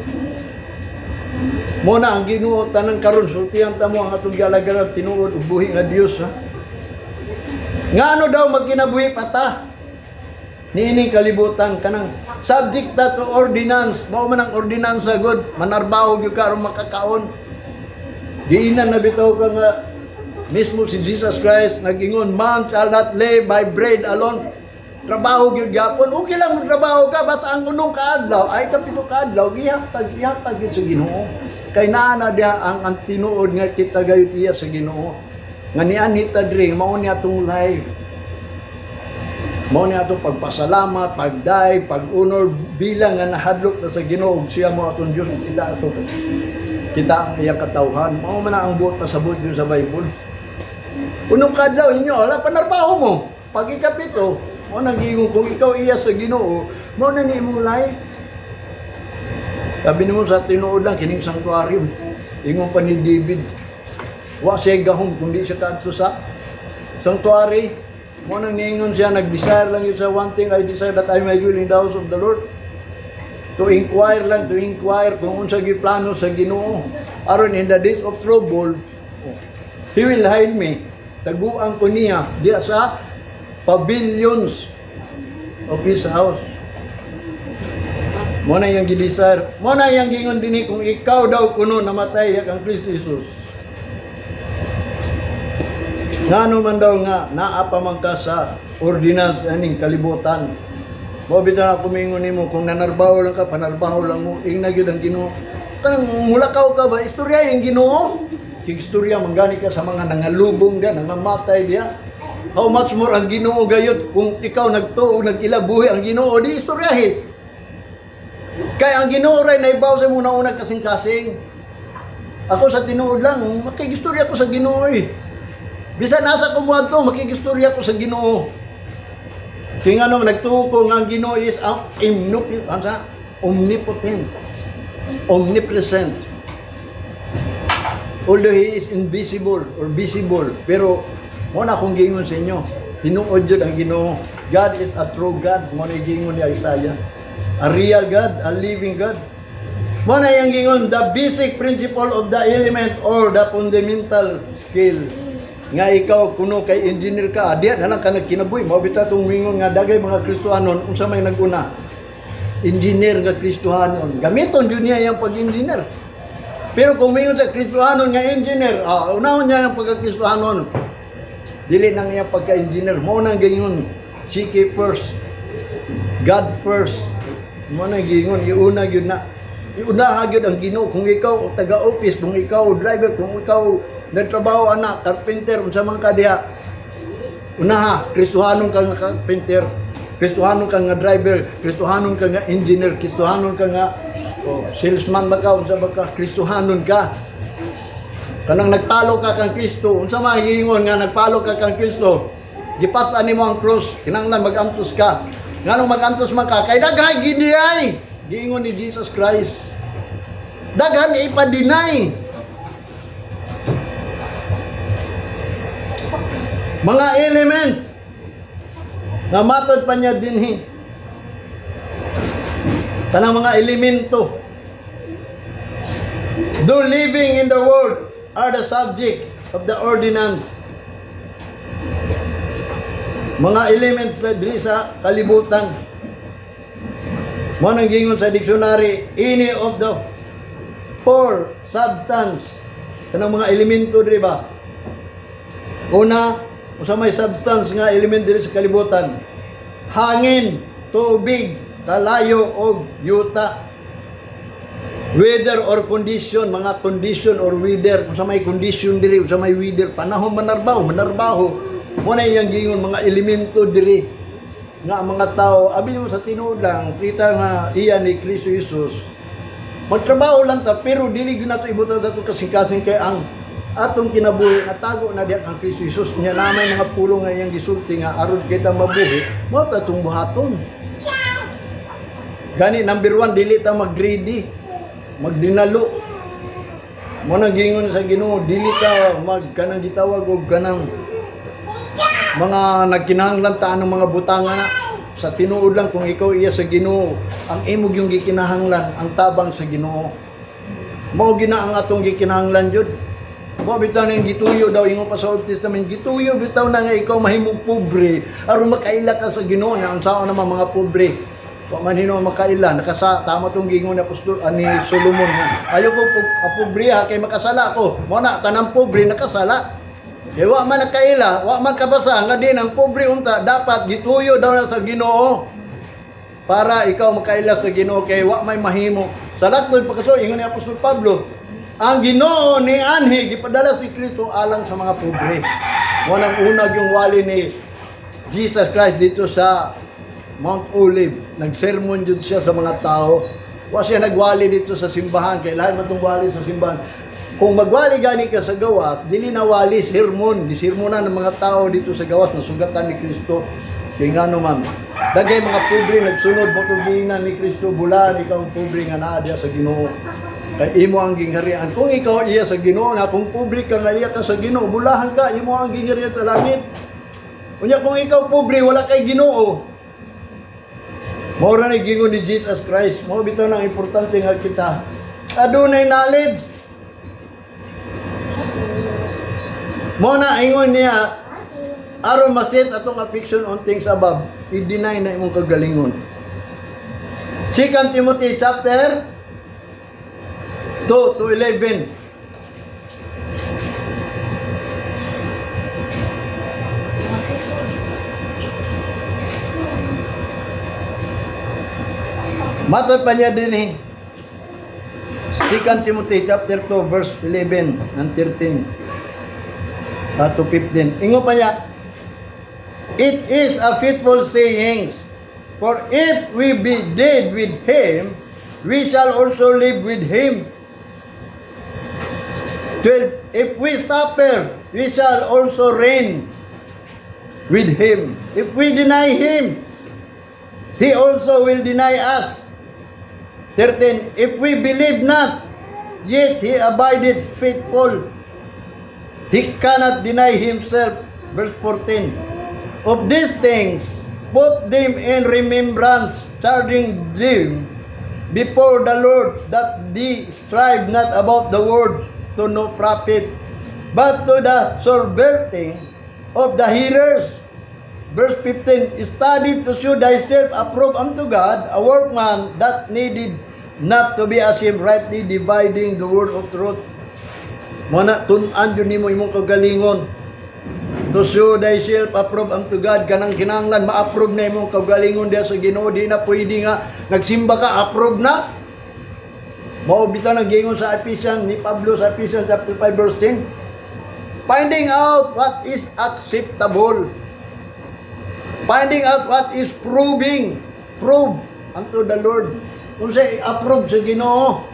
Mo na ang Ginoo tanan karon sultihan ta mo ang atong gialagaran tinuod ug buhi nga Dios ha. Ngano daw magkinabuhi pa ta? Niining kalibutan kanang subject ta to ordinance, mao man ang ordinansa god, manarbaho gyud ka aron makakaon. Giinan na bitaw ka nga mismo si Jesus Christ nag-ingon, "Man shall not live by bread alone." Trabaho gyud gyapon. Okay lang magtrabaho ka basta ang unong kaadlaw ay kapito kaadlaw gihatag gihatag gyud sa Ginoo. Kay naa na diha ang tinuod nga kita gayud iya sa Ginoo. Nga nianhi ta diri, mao ni atong life. Mao ni atong pagpasalamat, pagday, pag-honor bilang nga nahadlok ta sa Ginoo ug siya mo atong Dios ug kita ato kita ang iyang katawhan. Mao man na ang buot pasabot yun sa Bible. Unong kadlaw inyo, ala panarbaho mo. Pag ikapito, mo nang giingon kung ikaw iya sa Ginoo, mao na ni imong life. Sabi nimo sa tinuod lang kining sanctuarium. Ingon pa ni David, wa siya gahom kundi siya kadto sa sanctuary. Mo nang niingon siya, nag-desire lang yun sa "One thing I desire, that I may dwell in the house of the Lord." To inquire lang, to inquire kung unsa gyud plano sa Ginoo. Aron in the days of trouble, He will hide me. Taguan ko niya diya sa pavilions of His house. Mo na yung gi-desire. Mo na yung gingon dinhi kung ikaw daw kuno namatay kang Kristo Jesus. Ngano man daw nga naa pa man ka sa ordinance aning kalibutan? Mao bitaw na kumingon nimo kung nanarbaho lang ka, panarbaho lang mo, ingna gyud ang Ginoo. Kanang mulakaw ka ba, istorya yung Ginoo. Kig istorya manggani ka sa mga nangalubong diya, nangamatay diya. How much more ang Ginoo gayud kung ikaw nagtuo, nag-ila buhi ang Ginoo, di istoryahe. Kaya ang Ginoo ray naibaw sa imong naunang kasing-kasing. Ako sa tinuod lang, makigistorya ko sa Ginoo eh. Bisan nasa ko moadto, makigistorya ko sa Ginoo. Kaya nga naman, nagtuo ko nga ang Ginoo is ang ano sa omnipotent, omnipresent. Although He is invisible or visible, pero mo na akong gingon sa inyo, tinuod jud ang Ginoo. God is a true God, mo na gingon ni Isaiah. A real God, a living God. Mo na yung gingon, the basic principle of the element or the fundamental skill. Nga ikaw kuno kay engineer ka, diya na lang ka nagkinabuhi. Mao bitaw tong mingon nga dagay mga Kristohanon unsa may naguna? Engineer nga Kristohanon. Gamiton jud niya yung pag-engineer. Pero kung mingon sa Kristohanon nga engineer, unahon niya yung pagka-Kristohanon. Dili nang iya pagka-engineer. Mo nang gingon, seek ye first. God first. Mo nang gingon, iuna gyud na. Iunaha gyud ang Ginoo. Kung ikaw taga-office, kung ikaw driver, kung ikaw nagtrabaho ana, carpenter, unsa man ka diha. Unaha, Kristohanon ka nga carpenter, Kristohanon ka nga driver, Kristohanon ka nga engineer, Kristohanon ka nga, oh, salesman ba ka, unsa ba ka, Kristohanon ka. Kanang nagpalo ka kang Kristo, unsa man giingon nga nagpalo ka kang Kristo, gipas-an nimo ang cross, kinahanglan magantos ka. Nganong magantos man ka? Kay daghan gidiyay. Giingon ni Jesus Christ. Daghan ipa-deny. Mga elements na matod pa niya dinhi. Kanang mga elemento. Though living in the world are the subject of the ordinance. Mga elements na diri sa kalibutan. Mo nang gingon sa dictionary, any of the four substance. Kanang mga elemento diri ba? Una, usa may substance nga element diri sa kalibutan. Hangin, tubig, kalayo og yuta. Weather or condition, mga condition or weather, kung sa may condition diri, sa may weather, panahon manarbaho, manarbaho. Mo na iyang gingon mga elemento diri nga ang mga tao, abi mo sa tinuod lang, kita nga iya ni Kristo Jesus. Magtrabaho lang ta, pero dili gyud nato ibutang sa atong kasing-kasing kay ang atong kinabuhi natago na diha kang Kristo Jesus. Nya na may mga pulong nga iyang gisulti nga aron kita mabuhi, mao ta atong buhaton. Gani number one, dili ta mag-greedy, magdinalo. Mo nang gingon sa Ginoo, dili ta mag kanang gitawag og kanang mga nagkinahanglan ta anong mga butanga na. Sa tinuod lang, kung ikaw iya sa Ginoo, ang imong yung gikinahanglan ang tabang sa Ginoo. Mao gina ang atong gikinahanglan jud. Mao bitaw nang gituyo daw ingon pa sa Old Testament, gituyo bitaw na nga ikaw mahimong pobre aron makaila ka sa Ginoo. Nya unsaon naman mga pobre? Wa man hino makaila, nakasa tama tong gingon ni apostol ani Solomon nga ayaw ko pobre ha kay makasala ko. Mo na tanang pobre nakasala. Eh wa man nakaila, wa man kabasa nga din ang pobre unta dapat gituyo daw na sa Ginoo para ikaw makaila sa Ginoo kay wa may mahimo. Sa laktod pagkaso ingon ni Apostol Pablo, Ang Ginoo ni anhi gipadala si Kristo alang sa mga pobre. Mao nang unag yung wali ni Jesus Christ dito sa Mount Olive. Nagsermon jud siya sa mga tao. Wa siya nagwali dito sa simbahan. Kay lahat man tong wali sa simbahan. Kung magwali gani ka sa gawas, dili na wali, sermon. Gisermonan ng mga tao dito sa gawas na sugatan ni Kristo. Kay ngano, ma'am, dagay mga pobre nagsunod mo giingnan ni Kristo, "Bulan ikaw ang pobre nga naa diya sa Ginoo. Kay imo ang gingharian." Kung ikaw iya sa Ginoo na, kung pobre ka nga iya ka sa Ginoo, bulahan ka, imo ang gingharian sa langit. Unya kung ikaw pobre, wala kay Ginoo. Mao ra ni gingon ni Jesus Christ. Mao bitaw nang importante nga kita adunay knowledge. Mo na ingon niya, aron maset atong affection on things above, i-deny na imong kagalingon. 2 Timothy chapter 2 to 11. Matod pa niya din eh. 2 Timothy chapter 2 verse 11 and 13 to 15. Ingon pa niya, "It is a faithful saying, for if we be dead with Him, we shall also live with Him. 12. If we suffer, we shall also reign with Him. If we deny Him, He also will deny us. 13. If we believe not, yet He abideth faithful. He cannot deny Himself." Verse 14. "Of these things, put them in remembrance, charging them before the Lord that they strive not about the word to no profit, but to the subverting of the hearers." Verse 15, "Study to show thyself approved unto God, a workman that needed not to be ashamed, rightly dividing the word of truth." Mo na tun-an jud nimo imong kagalingon. To show thyself approved unto God, kanang kinahanglan ma-approve na imong kagalingon diha sa Ginoo. Di na pwede nga nagsimba ka, approve na. Mao bitaw nang giingon sa Ephesians ni Pablo sa Ephesians chapter 5 verse 10. Finding out what is acceptable. Finding out what is proving. Prove unto the Lord. Kung sa approve sa Ginoo.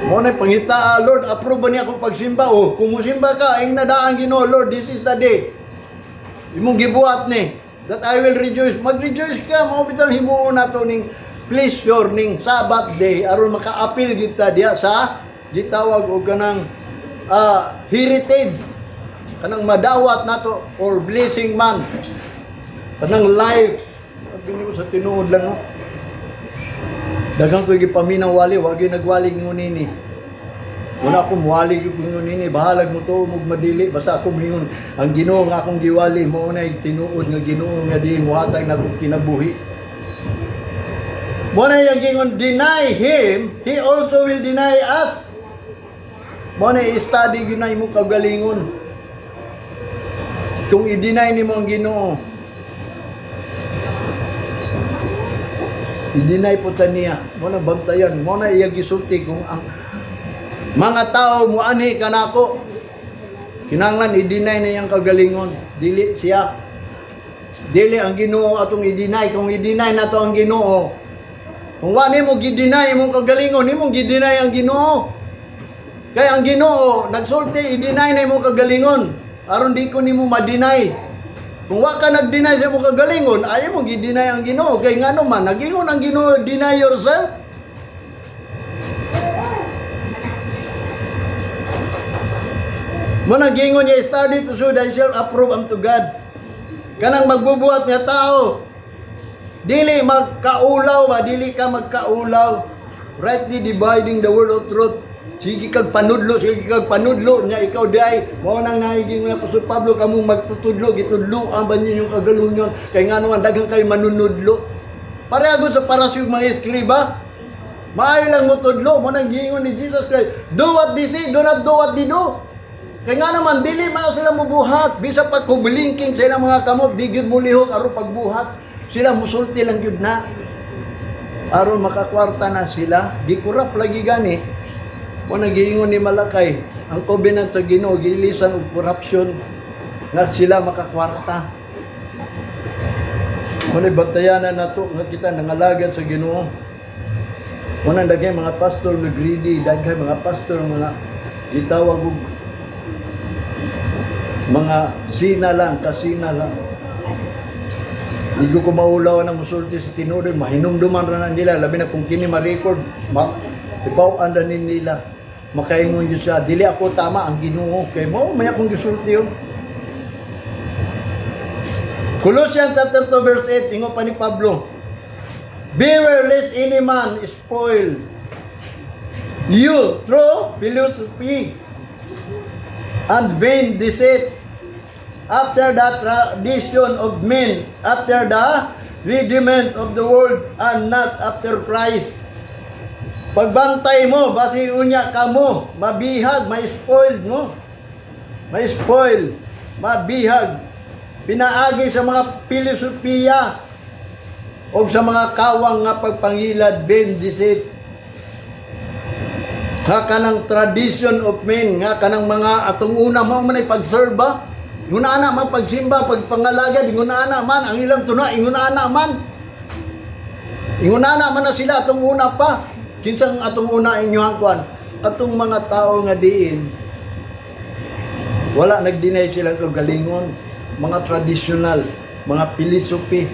Mo na pangita, ah, "Lord, approve ba niya akong pagsimba?" Oh, kung musimba ka, ing nadaan Ginoo, "Lord, this is the day. Imong gibuhat ni that I will rejoice." Mag-rejoice ka, mao bitaw himuon nato ning pleasure ning Sabbath day aron maka-apil kita diha sa gitawag og kanang heritage, kanang madawat nato or blessing man, kanang life. Sabi ko sa tinuod lang, no, daghan ko gipaminaw wali, wagi nagwali ngunini. Wala akong muwali gyud ngunini, bahalag mo to mug madili, basta ako mingon ang Ginoo nga akong giwali mo na tinuod nga Ginoo nga di muhatag na akong kinabuhi. Mo na yung gingon, "Deny Him, He also will deny us." Mo na i-study gyud na imong kagalingon. Kung i-deny nimo ang Ginoo, i-deny po ta niya. Mo na bantayan, mo na iya gisulti, kung ang mga tao muanhi kanako, kinahanglan i-deny na iyang kagalingon. Dili siya. Dili ang Ginoo atong i-deny. Kung i-deny nato ang Ginoo, kung wa nimo gi-deny imong kagalingon, imong gi-deny ang Ginoo. Kaya ang Ginoo nagsulti, i-deny na imong kagalingon aron di ko nimo ma-deny. Kung wa ka nag-deny sa imong kagalingon, ay mo gi-deny ang Ginoo. Kay ngano man nagingon ang Ginoo, "Deny yourself." Mo nang gingon niya, "Study to show thyself approved unto God." Kanang magbubuhat nga tao, dili magkaulaw ba, dili ka magkaulaw. Rightly dividing the word of truth. Sige kag panudlo nya ikaw diay. Mao nang naiging nga Apostol Pablo, kamong magtutudlo, gitudlo ang ba ninyong kagalunyon kay ngano man daghan kayo manunudlo. Pareha gud sa parasiyog mga eskriba. Maayo lang mo tudlo, mo nang giingon ni Jesus Christ, "Do what they say, do not do what they do." Kay nga naman, dili man sila mubuhat. Bisa pa kumulingking sa ilang mga kamot, di gyud mulihok aron pagbuhat. Sila musulti lang gyud na. Aron makakwarta na sila, gikurap lagi gani. Mo nagiingon ni Malakay, ang covenant sa Ginoo giilisan og corruption nga sila makakwarta. Mo ni bantayanan nato nga kita nangalagad sa Ginoo. Mo nang daghay mga pastor nga greedy, daghay mga pastor mga gitawag og mga sina lang, kasina lang. Di ko maulaw ang musulti sa tinuod, mahinumduman ra na nila, labi na kung kini ma-record, ibaw-an ra ni nila. Makaingon yun siya, dili ako tama ang Ginoo kay mo may akong gisulti yun. Colossians chapter 2 verse 8, ingon pa ni Pablo, "Beware lest any man spoil you through philosophy and vain deceit, after the tradition of men, after the rudiment of the world, and not after Christ." Pagbantay mo, basi unya kamo, mabihag, ma-spoiled mo. Ma-spoil, mabihag. Pinaagi sa mga filosofiya o sa mga kawang nga pagpangilad, vain deceit. Nga kanang tradition of men, nga kanang mga atong una mo man ay pag-serve ba? Ingon ana man pagsimba, pagpangalagad, ingon ana man ang ilang tuna, ingon ana man. Ingon ana man na sila atong una pa. Kinsang atong una inyong kwan? Atong mga tao nga diin wala nag-deny silang kagalingon, mga traditional, mga philosophy.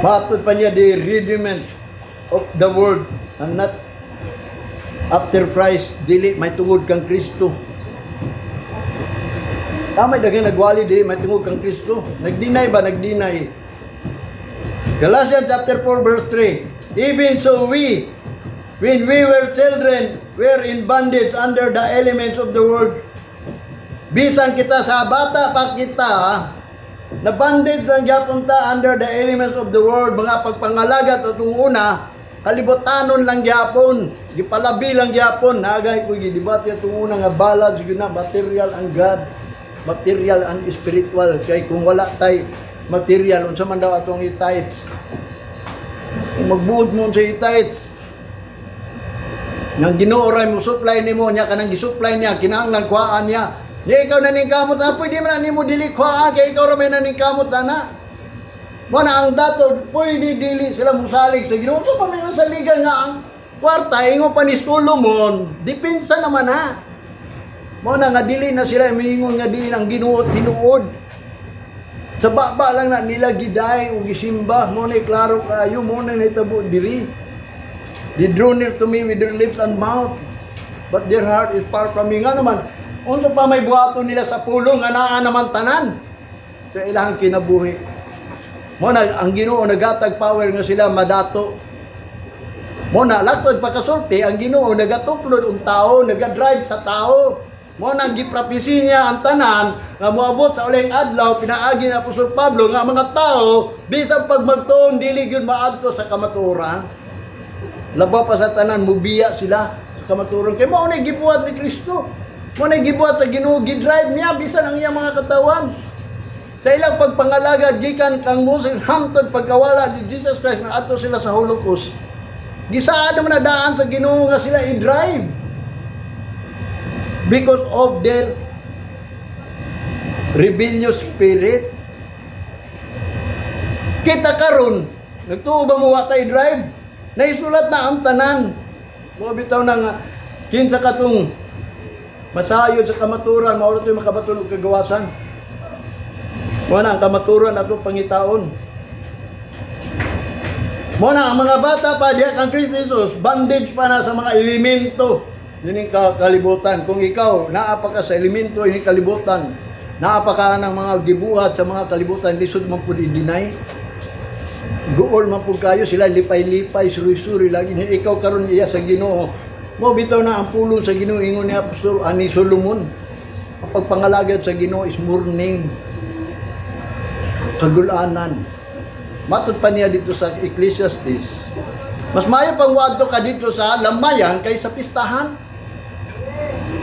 Matod pa niya, the rudiment of the world and not after Christ, dili may tungod kang Kristo. Tama, daghang nagwali dili may tungod kang Kristo. Nag-deny ba? Nag-deny. Galatians chapter 4 verse 3. "Even so we, when we were children, were in bondage under the elements of the world." Bisan kita sa bata pa kita, na bondage lang gyapon ta under the elements of the world, mga pagpangalagat atong una, kalibutanon lang gyapon, gipalabi lang gyapon. Nagay ko gidebate atong una nga balance gyud na material ang God, material ang spiritual, kay kung wala tay material, unsa man daw atong i-tithes? Kung magbuod mo sa i-tithes, nang Ginoo ray mo supply nimo niya, kanang gi-supply niya kinahanglan kuhaan niya. Niya ikaw naningkamot na, pwede man na nimo dili kuhaan kay ikaw ra may naningkamot ana. Mo na ang dato pwede dili sila musalig sa Ginoo. So pa may saligan nga ang kwarta, ingon pa ni Solomon, depensa naman ha. Mo na nga dili na sila miingon nga dili ang Ginoo tinuod. Sa baba lang na nila giday o gisimba. Mo na klaro kaayo mo na nahitabo diri. "They drew near to me with their lips and mouth, but their heart is far from me." Nga naman, unsa pa may buhaton nila sa pulong nga naa naman tanan sa ilang kinabuhi? Mo na ang Ginoo nagatag power nga sila madato. Mo na latod pagkasulti ang Ginoo nagatuklod og tao, naga-drive sa tao. Mo na gipropesy niya ang tanan nga moabot sa uling adlaw pinaagi ni Apostol Pablo nga mga tao bisan pag magtuon dili gyud maadto sa kamatuoran. Labaw pa sa tanan, mubiya sila sa kamatuoran. Kay mao na gibuhat ni Kristo. Mao na gibuhat sa Ginoo, gi-drive niya bisan ang iyang mga katawan. Sa ilang pagpangalagad gikan kang Moses hangtod pagkawala ni Jesus Christ nga adto sila sa Holocaust. Gisaad naman na daan sa Ginoo nga sila i-drive because of their rebellious spirit. Kita karon, nagtuo ba mo wa tay drive? Naisulat na ang tanan. Mo bitaw na nga kinsa katong masayod sa kamaturan, mao ra to'y makabaton og kagawasan. Mo na ang kamaturan atong pangitaon. Mo na ang mga bata pa diha kang Kristo Jesus, bondage pa na sa mga elemento dining kalibutan. Kung ikaw naa pa ka sa elemento ini kalibutan, naa pa ka ng mga gibuhat sa mga kalibutan, lisod man pud i-deny. Guol man pud kayo sila, lipay-lipay, suri-suri lagi niya. Ikaw karon iya sa Ginoo. Mo bitaw na ang pulong sa Ginoo, ingon ni Apostol ani Solomon. Ang pagpangalagad sa Ginoo is morning. Kagulanan. Matod pa niya dito sa Ecclesiastes. Mas maayo pang wadto ka dito sa lamayan kaysa pistahan.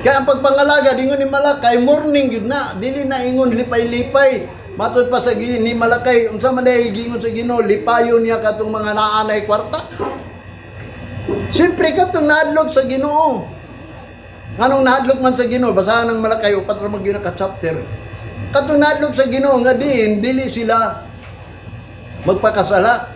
Kaya ang pagpangalaga, ingon ni Malakay, mourning gyud na, dili na ingon lipay-lipay. Matud pa sa ni Malakay, unsa man dahil gingon sa Ginoo, lipayon niya katong mga naanay kwarta. Siyempre katong nahadlok sa Ginoo. Nganong nahadlok man sa Ginoo, basahan ng Malakay, 4 ra man gyud ka chapter. Katong nahadlok sa Ginoo nga diin dili sila magpakasala.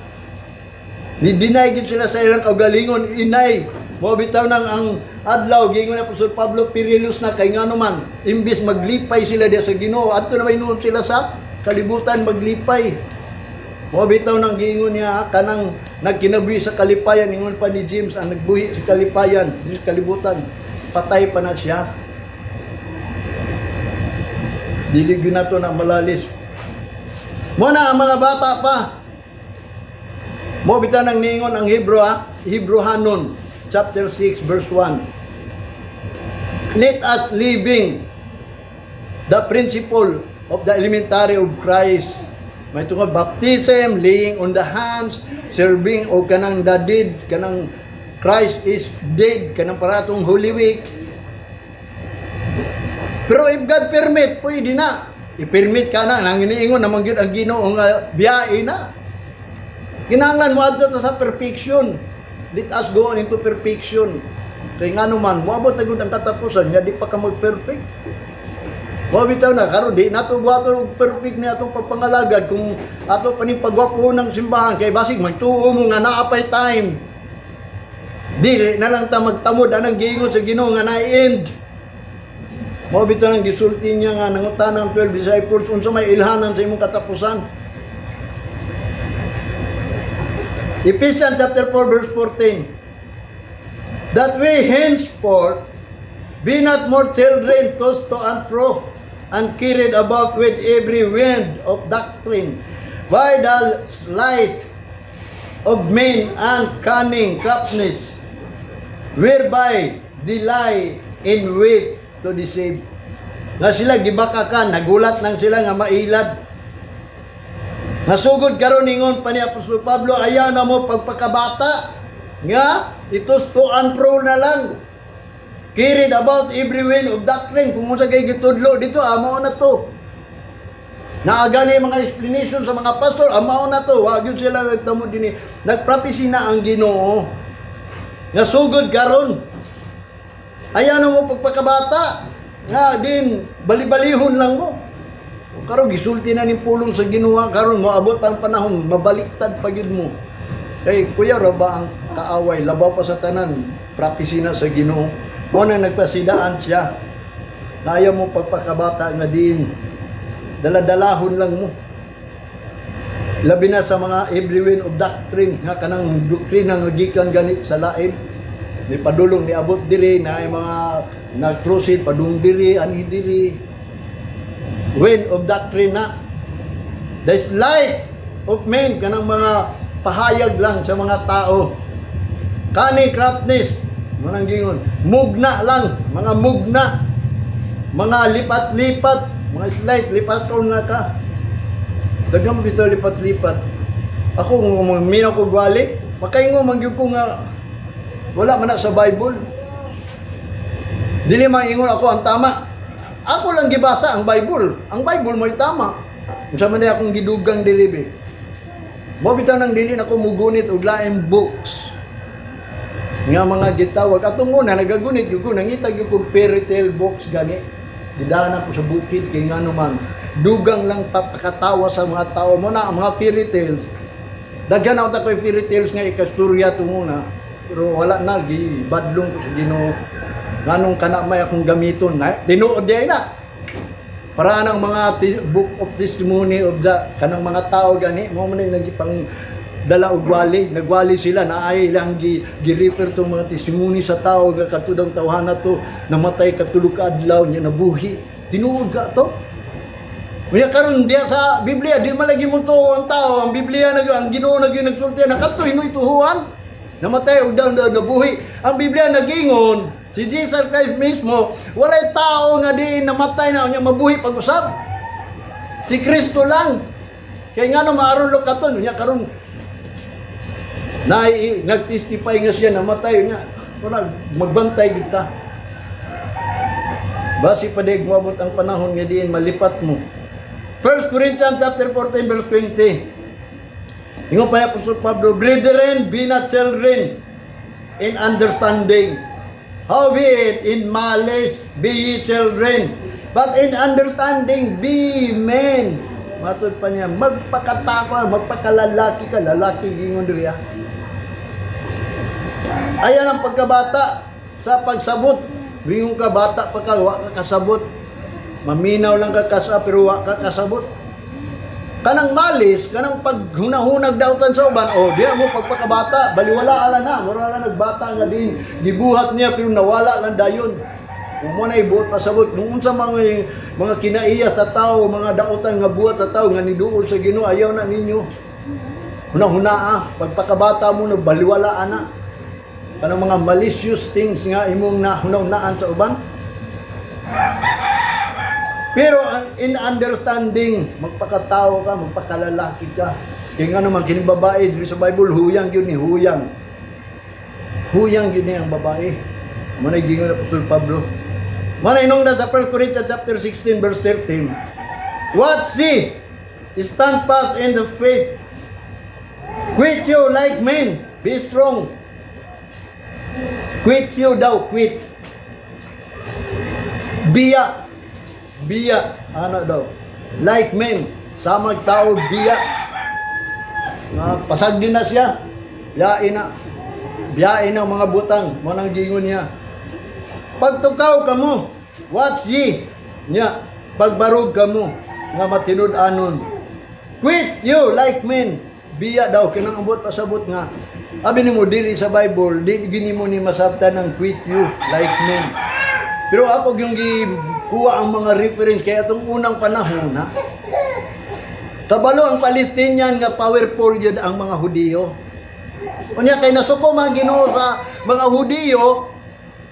Ni deny gid sila sa ilang kaugalingon, inay. Mo bitaw nang ang adlaw gingon ni Apostol Pablo, perilous na kay ngano man imbis maglipay sila diya sa Ginoo, adto na may noon sila sa kalibutan maglipay. Mo bitaw nang giingon niya kanang nagkinabuhi sa kalipayan, ingon pa ni James, ang nagbuhi sa kalipayan sa kalibutan, patay pa na siya. Dili gyud nato na malalis. Mo na ang mga bata pa. Mo bitaw nang niingon ang Hebrew ha, Hebrew Hanon chapter 6 verse 1. Let us living the principle of the elementary of Christ. May tungod baptism, laying on the hands, serving o kanang the dead, kanang Christ is dead, kanang paratong Holy Week. Pero if God permit, pwede na. I-permit ka na, nang iniingon naman gyud ang Ginoo nga biyahe na. Kinahanglan mo adto ta sa perfection. Let us go on into perfection. Kay ngano man, moabot na gud ang katapusan nga di pa ka mag-perfect. Mo bitaw na karon di nato buhaton og perfect ni atong pagpangalagad kung ato pa ning pagwapo ng simbahan kay basig magtuo mo nga naa pay time. Dili na lang ta magtamod anang giingon sa Ginoo nga na-end. Mo bitaw nang gisulti niya nga nangutana ang 12 disciples, unsa may ilhanan sa imong katapusan. Ephesians chapter 4 verse 14. That we henceforth be not more children, tossed to and fro and carried about with every wind of doctrine by the sleight of men and cunning craftiness, whereby they lie in wait to deceive. Nga sila gibakakan, nagulat nang sila nga mailad. Nasugod karon, ingon pa ni Apostol Pablo, ayaw na mo pagpakabata nga i-toss to and fro na lang. Carried about every wind of doctrine. Kung unsa kay gitudlo dito, amo na to. Naagani mga explanation sa mga pastor, amo na to. Wa gyud sila nagtamo dinhi. Nagprophecy na ang Ginoo. Nga sugod karon. Ayaw na mo pagpakabata nga din bali-balihon lang mo. Karon gisulti na ning pulong sa Ginoo, karon moabot pa ang panahon mabaliktad pa gyud mo. Kay kuya ra ba ang kaaway labaw pa sa tanan, prophecy na sa Ginoo. Mo na nagpasidaan siya. Ayaw mo pagpakabata nga din daladalahon lang mo. Labi na sa mga every wind of doctrine nga kanang doktrina nga gikan ganit sa lain. Ni padulong ni abot diri na ay mga nag-crusade padung diri anhi diri. Wind of doctrine na. The sleight of men, kanang mga pahayag lang sa mga tao. Cunning craftiness, manang gingon. Mugna lang, mga mugna. Mga lipat-lipat, mga sleight, lipaton na ka. Daghan bitaw lipat-lipat. Ako kung minaw ko gwali, makaingo man gyud ko nga wala man na sa Bible. Dili man ingon ako ang tama. Ako lang gibasa ang Bible. Ang Bible mo'y tama. Unsa man akong gidugang dili be. Mo bitaw nang dili na ko mugunit og laing books nga mga gitawag. Atong una nagagunit gyud ko, nangita gyud kog fairy tale books gani. Gidaan ako sa bukid kay ngano man dugang lang papakatawa sa mga tao mo na ang mga fairy tales. Daghan ako ta koy fairy tales nga ikasturya tunguna, pero wala na, gibadlong ko sa Ginoo. Nganong kana may akong gamiton na tinuod di na para ng mga book of testimony of the kanang mga tao gani mo man nang gipang dala og wali, nagwali sila na ay ilang gi-refer tong mga testimony sa tao nga katudang tawhana to namatay katulo ka adlaw niya nabuhi, tinuod ka to. Unya karon diya sa Biblia di man lagi mo tuo ang tao, ang Biblia nag ang Ginoo nag nagsulti na kadto hinoy tuhuan namatay ug daw nabuhi. Ang Biblia nagingon si Jesus Christ mismo, walay tao nga di namatay na unya mabuhi pag-usab. Si Kristo lang. Kay ngano maaron lukaton unya karon na nagtestify nga siya namatay nga wala magbantay kita. Basi pa dig moabot ang panahon nga diin malipat mo. 1 Corinthians chapter 14 verse 20. Ingon pa niya Apostol Pablo, "Brethren, be not children in understanding. Howbeit in malice be ye children, but in understanding be men." Matod pa niya, magpakatako, magpakalalaki ka, lalaki gingon diri ah. Ayan ang pagkabata sa pagsabot. Bingon ka, bata pa ka, wa ka kasabot. Maminaw lang ka kasa pero wa ka kasabot. Kanang malice, kanang paghunahunag dautan sa uban, oh, diya mo pagpakabata, baliwala ala na, mura lang nagbata nga din, gibuhat niya pero nawala lang dayon. Kung mo na ibuot pasabot, kung unsa mga kinaiya sa tao, mga dautan nga buhat sa tao nga niduol sa Ginoo, ayaw na ninyo. Hunahuna pagpakabata mo no baliwala ana. Kanang mga malicious things nga imong nahunahunaan sa uban. Pero in understanding, magpakatao ka, magpakalalaki ka. Kaya nga naman, kining babae, diri sa Bible, huyang yun ni huyang. Huyang yun ni ang babae. Manay gingon Apostol Pablo. Manay nung sa 1 Corinthians chapter 16 verse 13. "Watch ye, stand fast in the faith. Quit you like men, be strong." Quit you daw, quit. Biya. Biya. Ano daw? Like men. Samag tao, biya. Nga, pasag din na siya. Biyain na. Biyain ang mga butang. Mo nang gingon niya. Pagtukaw kamo, watch ye. Nya, pagbarog kamo, nga matinud-anon. Quit you like men. Biya daw, kinang ambot pasabot nga. Abi nimo diri sa Bible, di gini mo ni masabtan ng quit you like men. Pero ako yung gikuha ang mga reference kaya itong unang panahon ha. Kabalo ang Palestinian nga powerful yun ang mga Hudiyo. Unya kay nasuko mga Ginoo sa mga Hudiyo,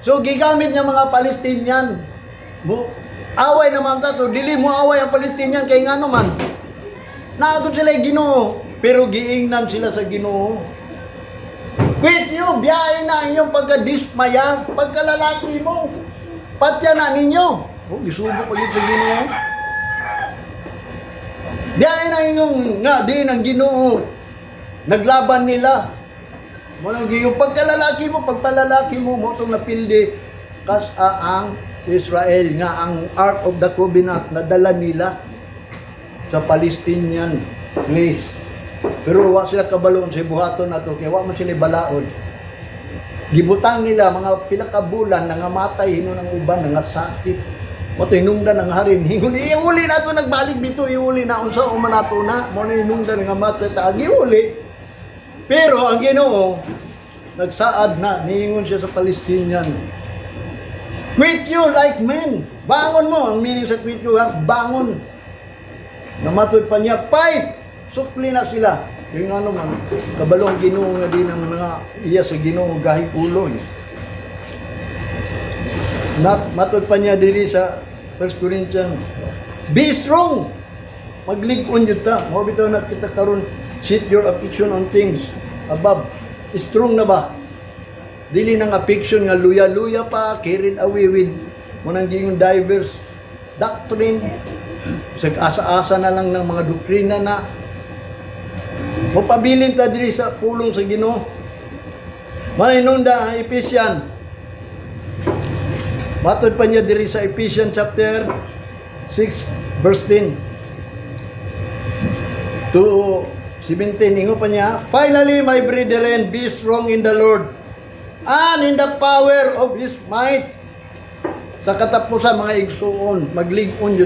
so gigamit niya mga Palestinian. Mo away naman ta to, dili mo away ang Palestinian kay ngano man. Naagod sila yung Ginoo, pero giingnan sila sa Ginoo. Quit you, biyahe na inyong pagkadismaya, pagkalalaki mo. Patya na ninyo. Oh, gisugo pa yun sa Ginoo. Biyahe na inyong nga din ang Ginoo. Naglaban nila. Mo nang yung pagkalalaki mo, pagpalalaki mo, mo itong napildi kas ang Israel nga ang Ark of the Covenant nadala nila sa Palestinian place. Pero wa sila kabalo sa buhaton nato kay wa man sila balaod. Gibutang nila mga pila ka bulan, nangamatay hinon ang uban, nangasakit. Mo hinungdan ang hari, hingon iuli na to, nagbalik dito, iuli na unsa man nato na mo na hinungdan nga matay ta giuli. Pero ang Ginoo nagsaad na, niingon siya sa Palestinian. Quit you like men. Bangon mo. Ang meaning sa quit you, ha? Bangon. Namatod pa niya, fight! Sukli na sila. Yung ano man, kabalo ang Ginoo nga din ang mga iya sa Ginoo gahi ulo. Eh. Not, matod pa niya diri sa 1 Corinthians, be strong! Maglig-on yun ta. Mo bitaw na kita karon, set your affection on things above. Strong na ba? Dili nang affection nga luya-luya pa, carried away with mo nang gingon diverse doctrine. Sa asa-asa na lang ng mga doktrina na. Mapabilin ta diri sa pulong sa Ginoo. Mahinungda ang Ephesian. Matod pa niya diri sa Ephesians chapter 6 verse 10 to 17, ingon pa niya, "Finally, my brethren, be strong in the Lord and in the power of His might." Sa katapusan, mga igsuon, maglig-on yun.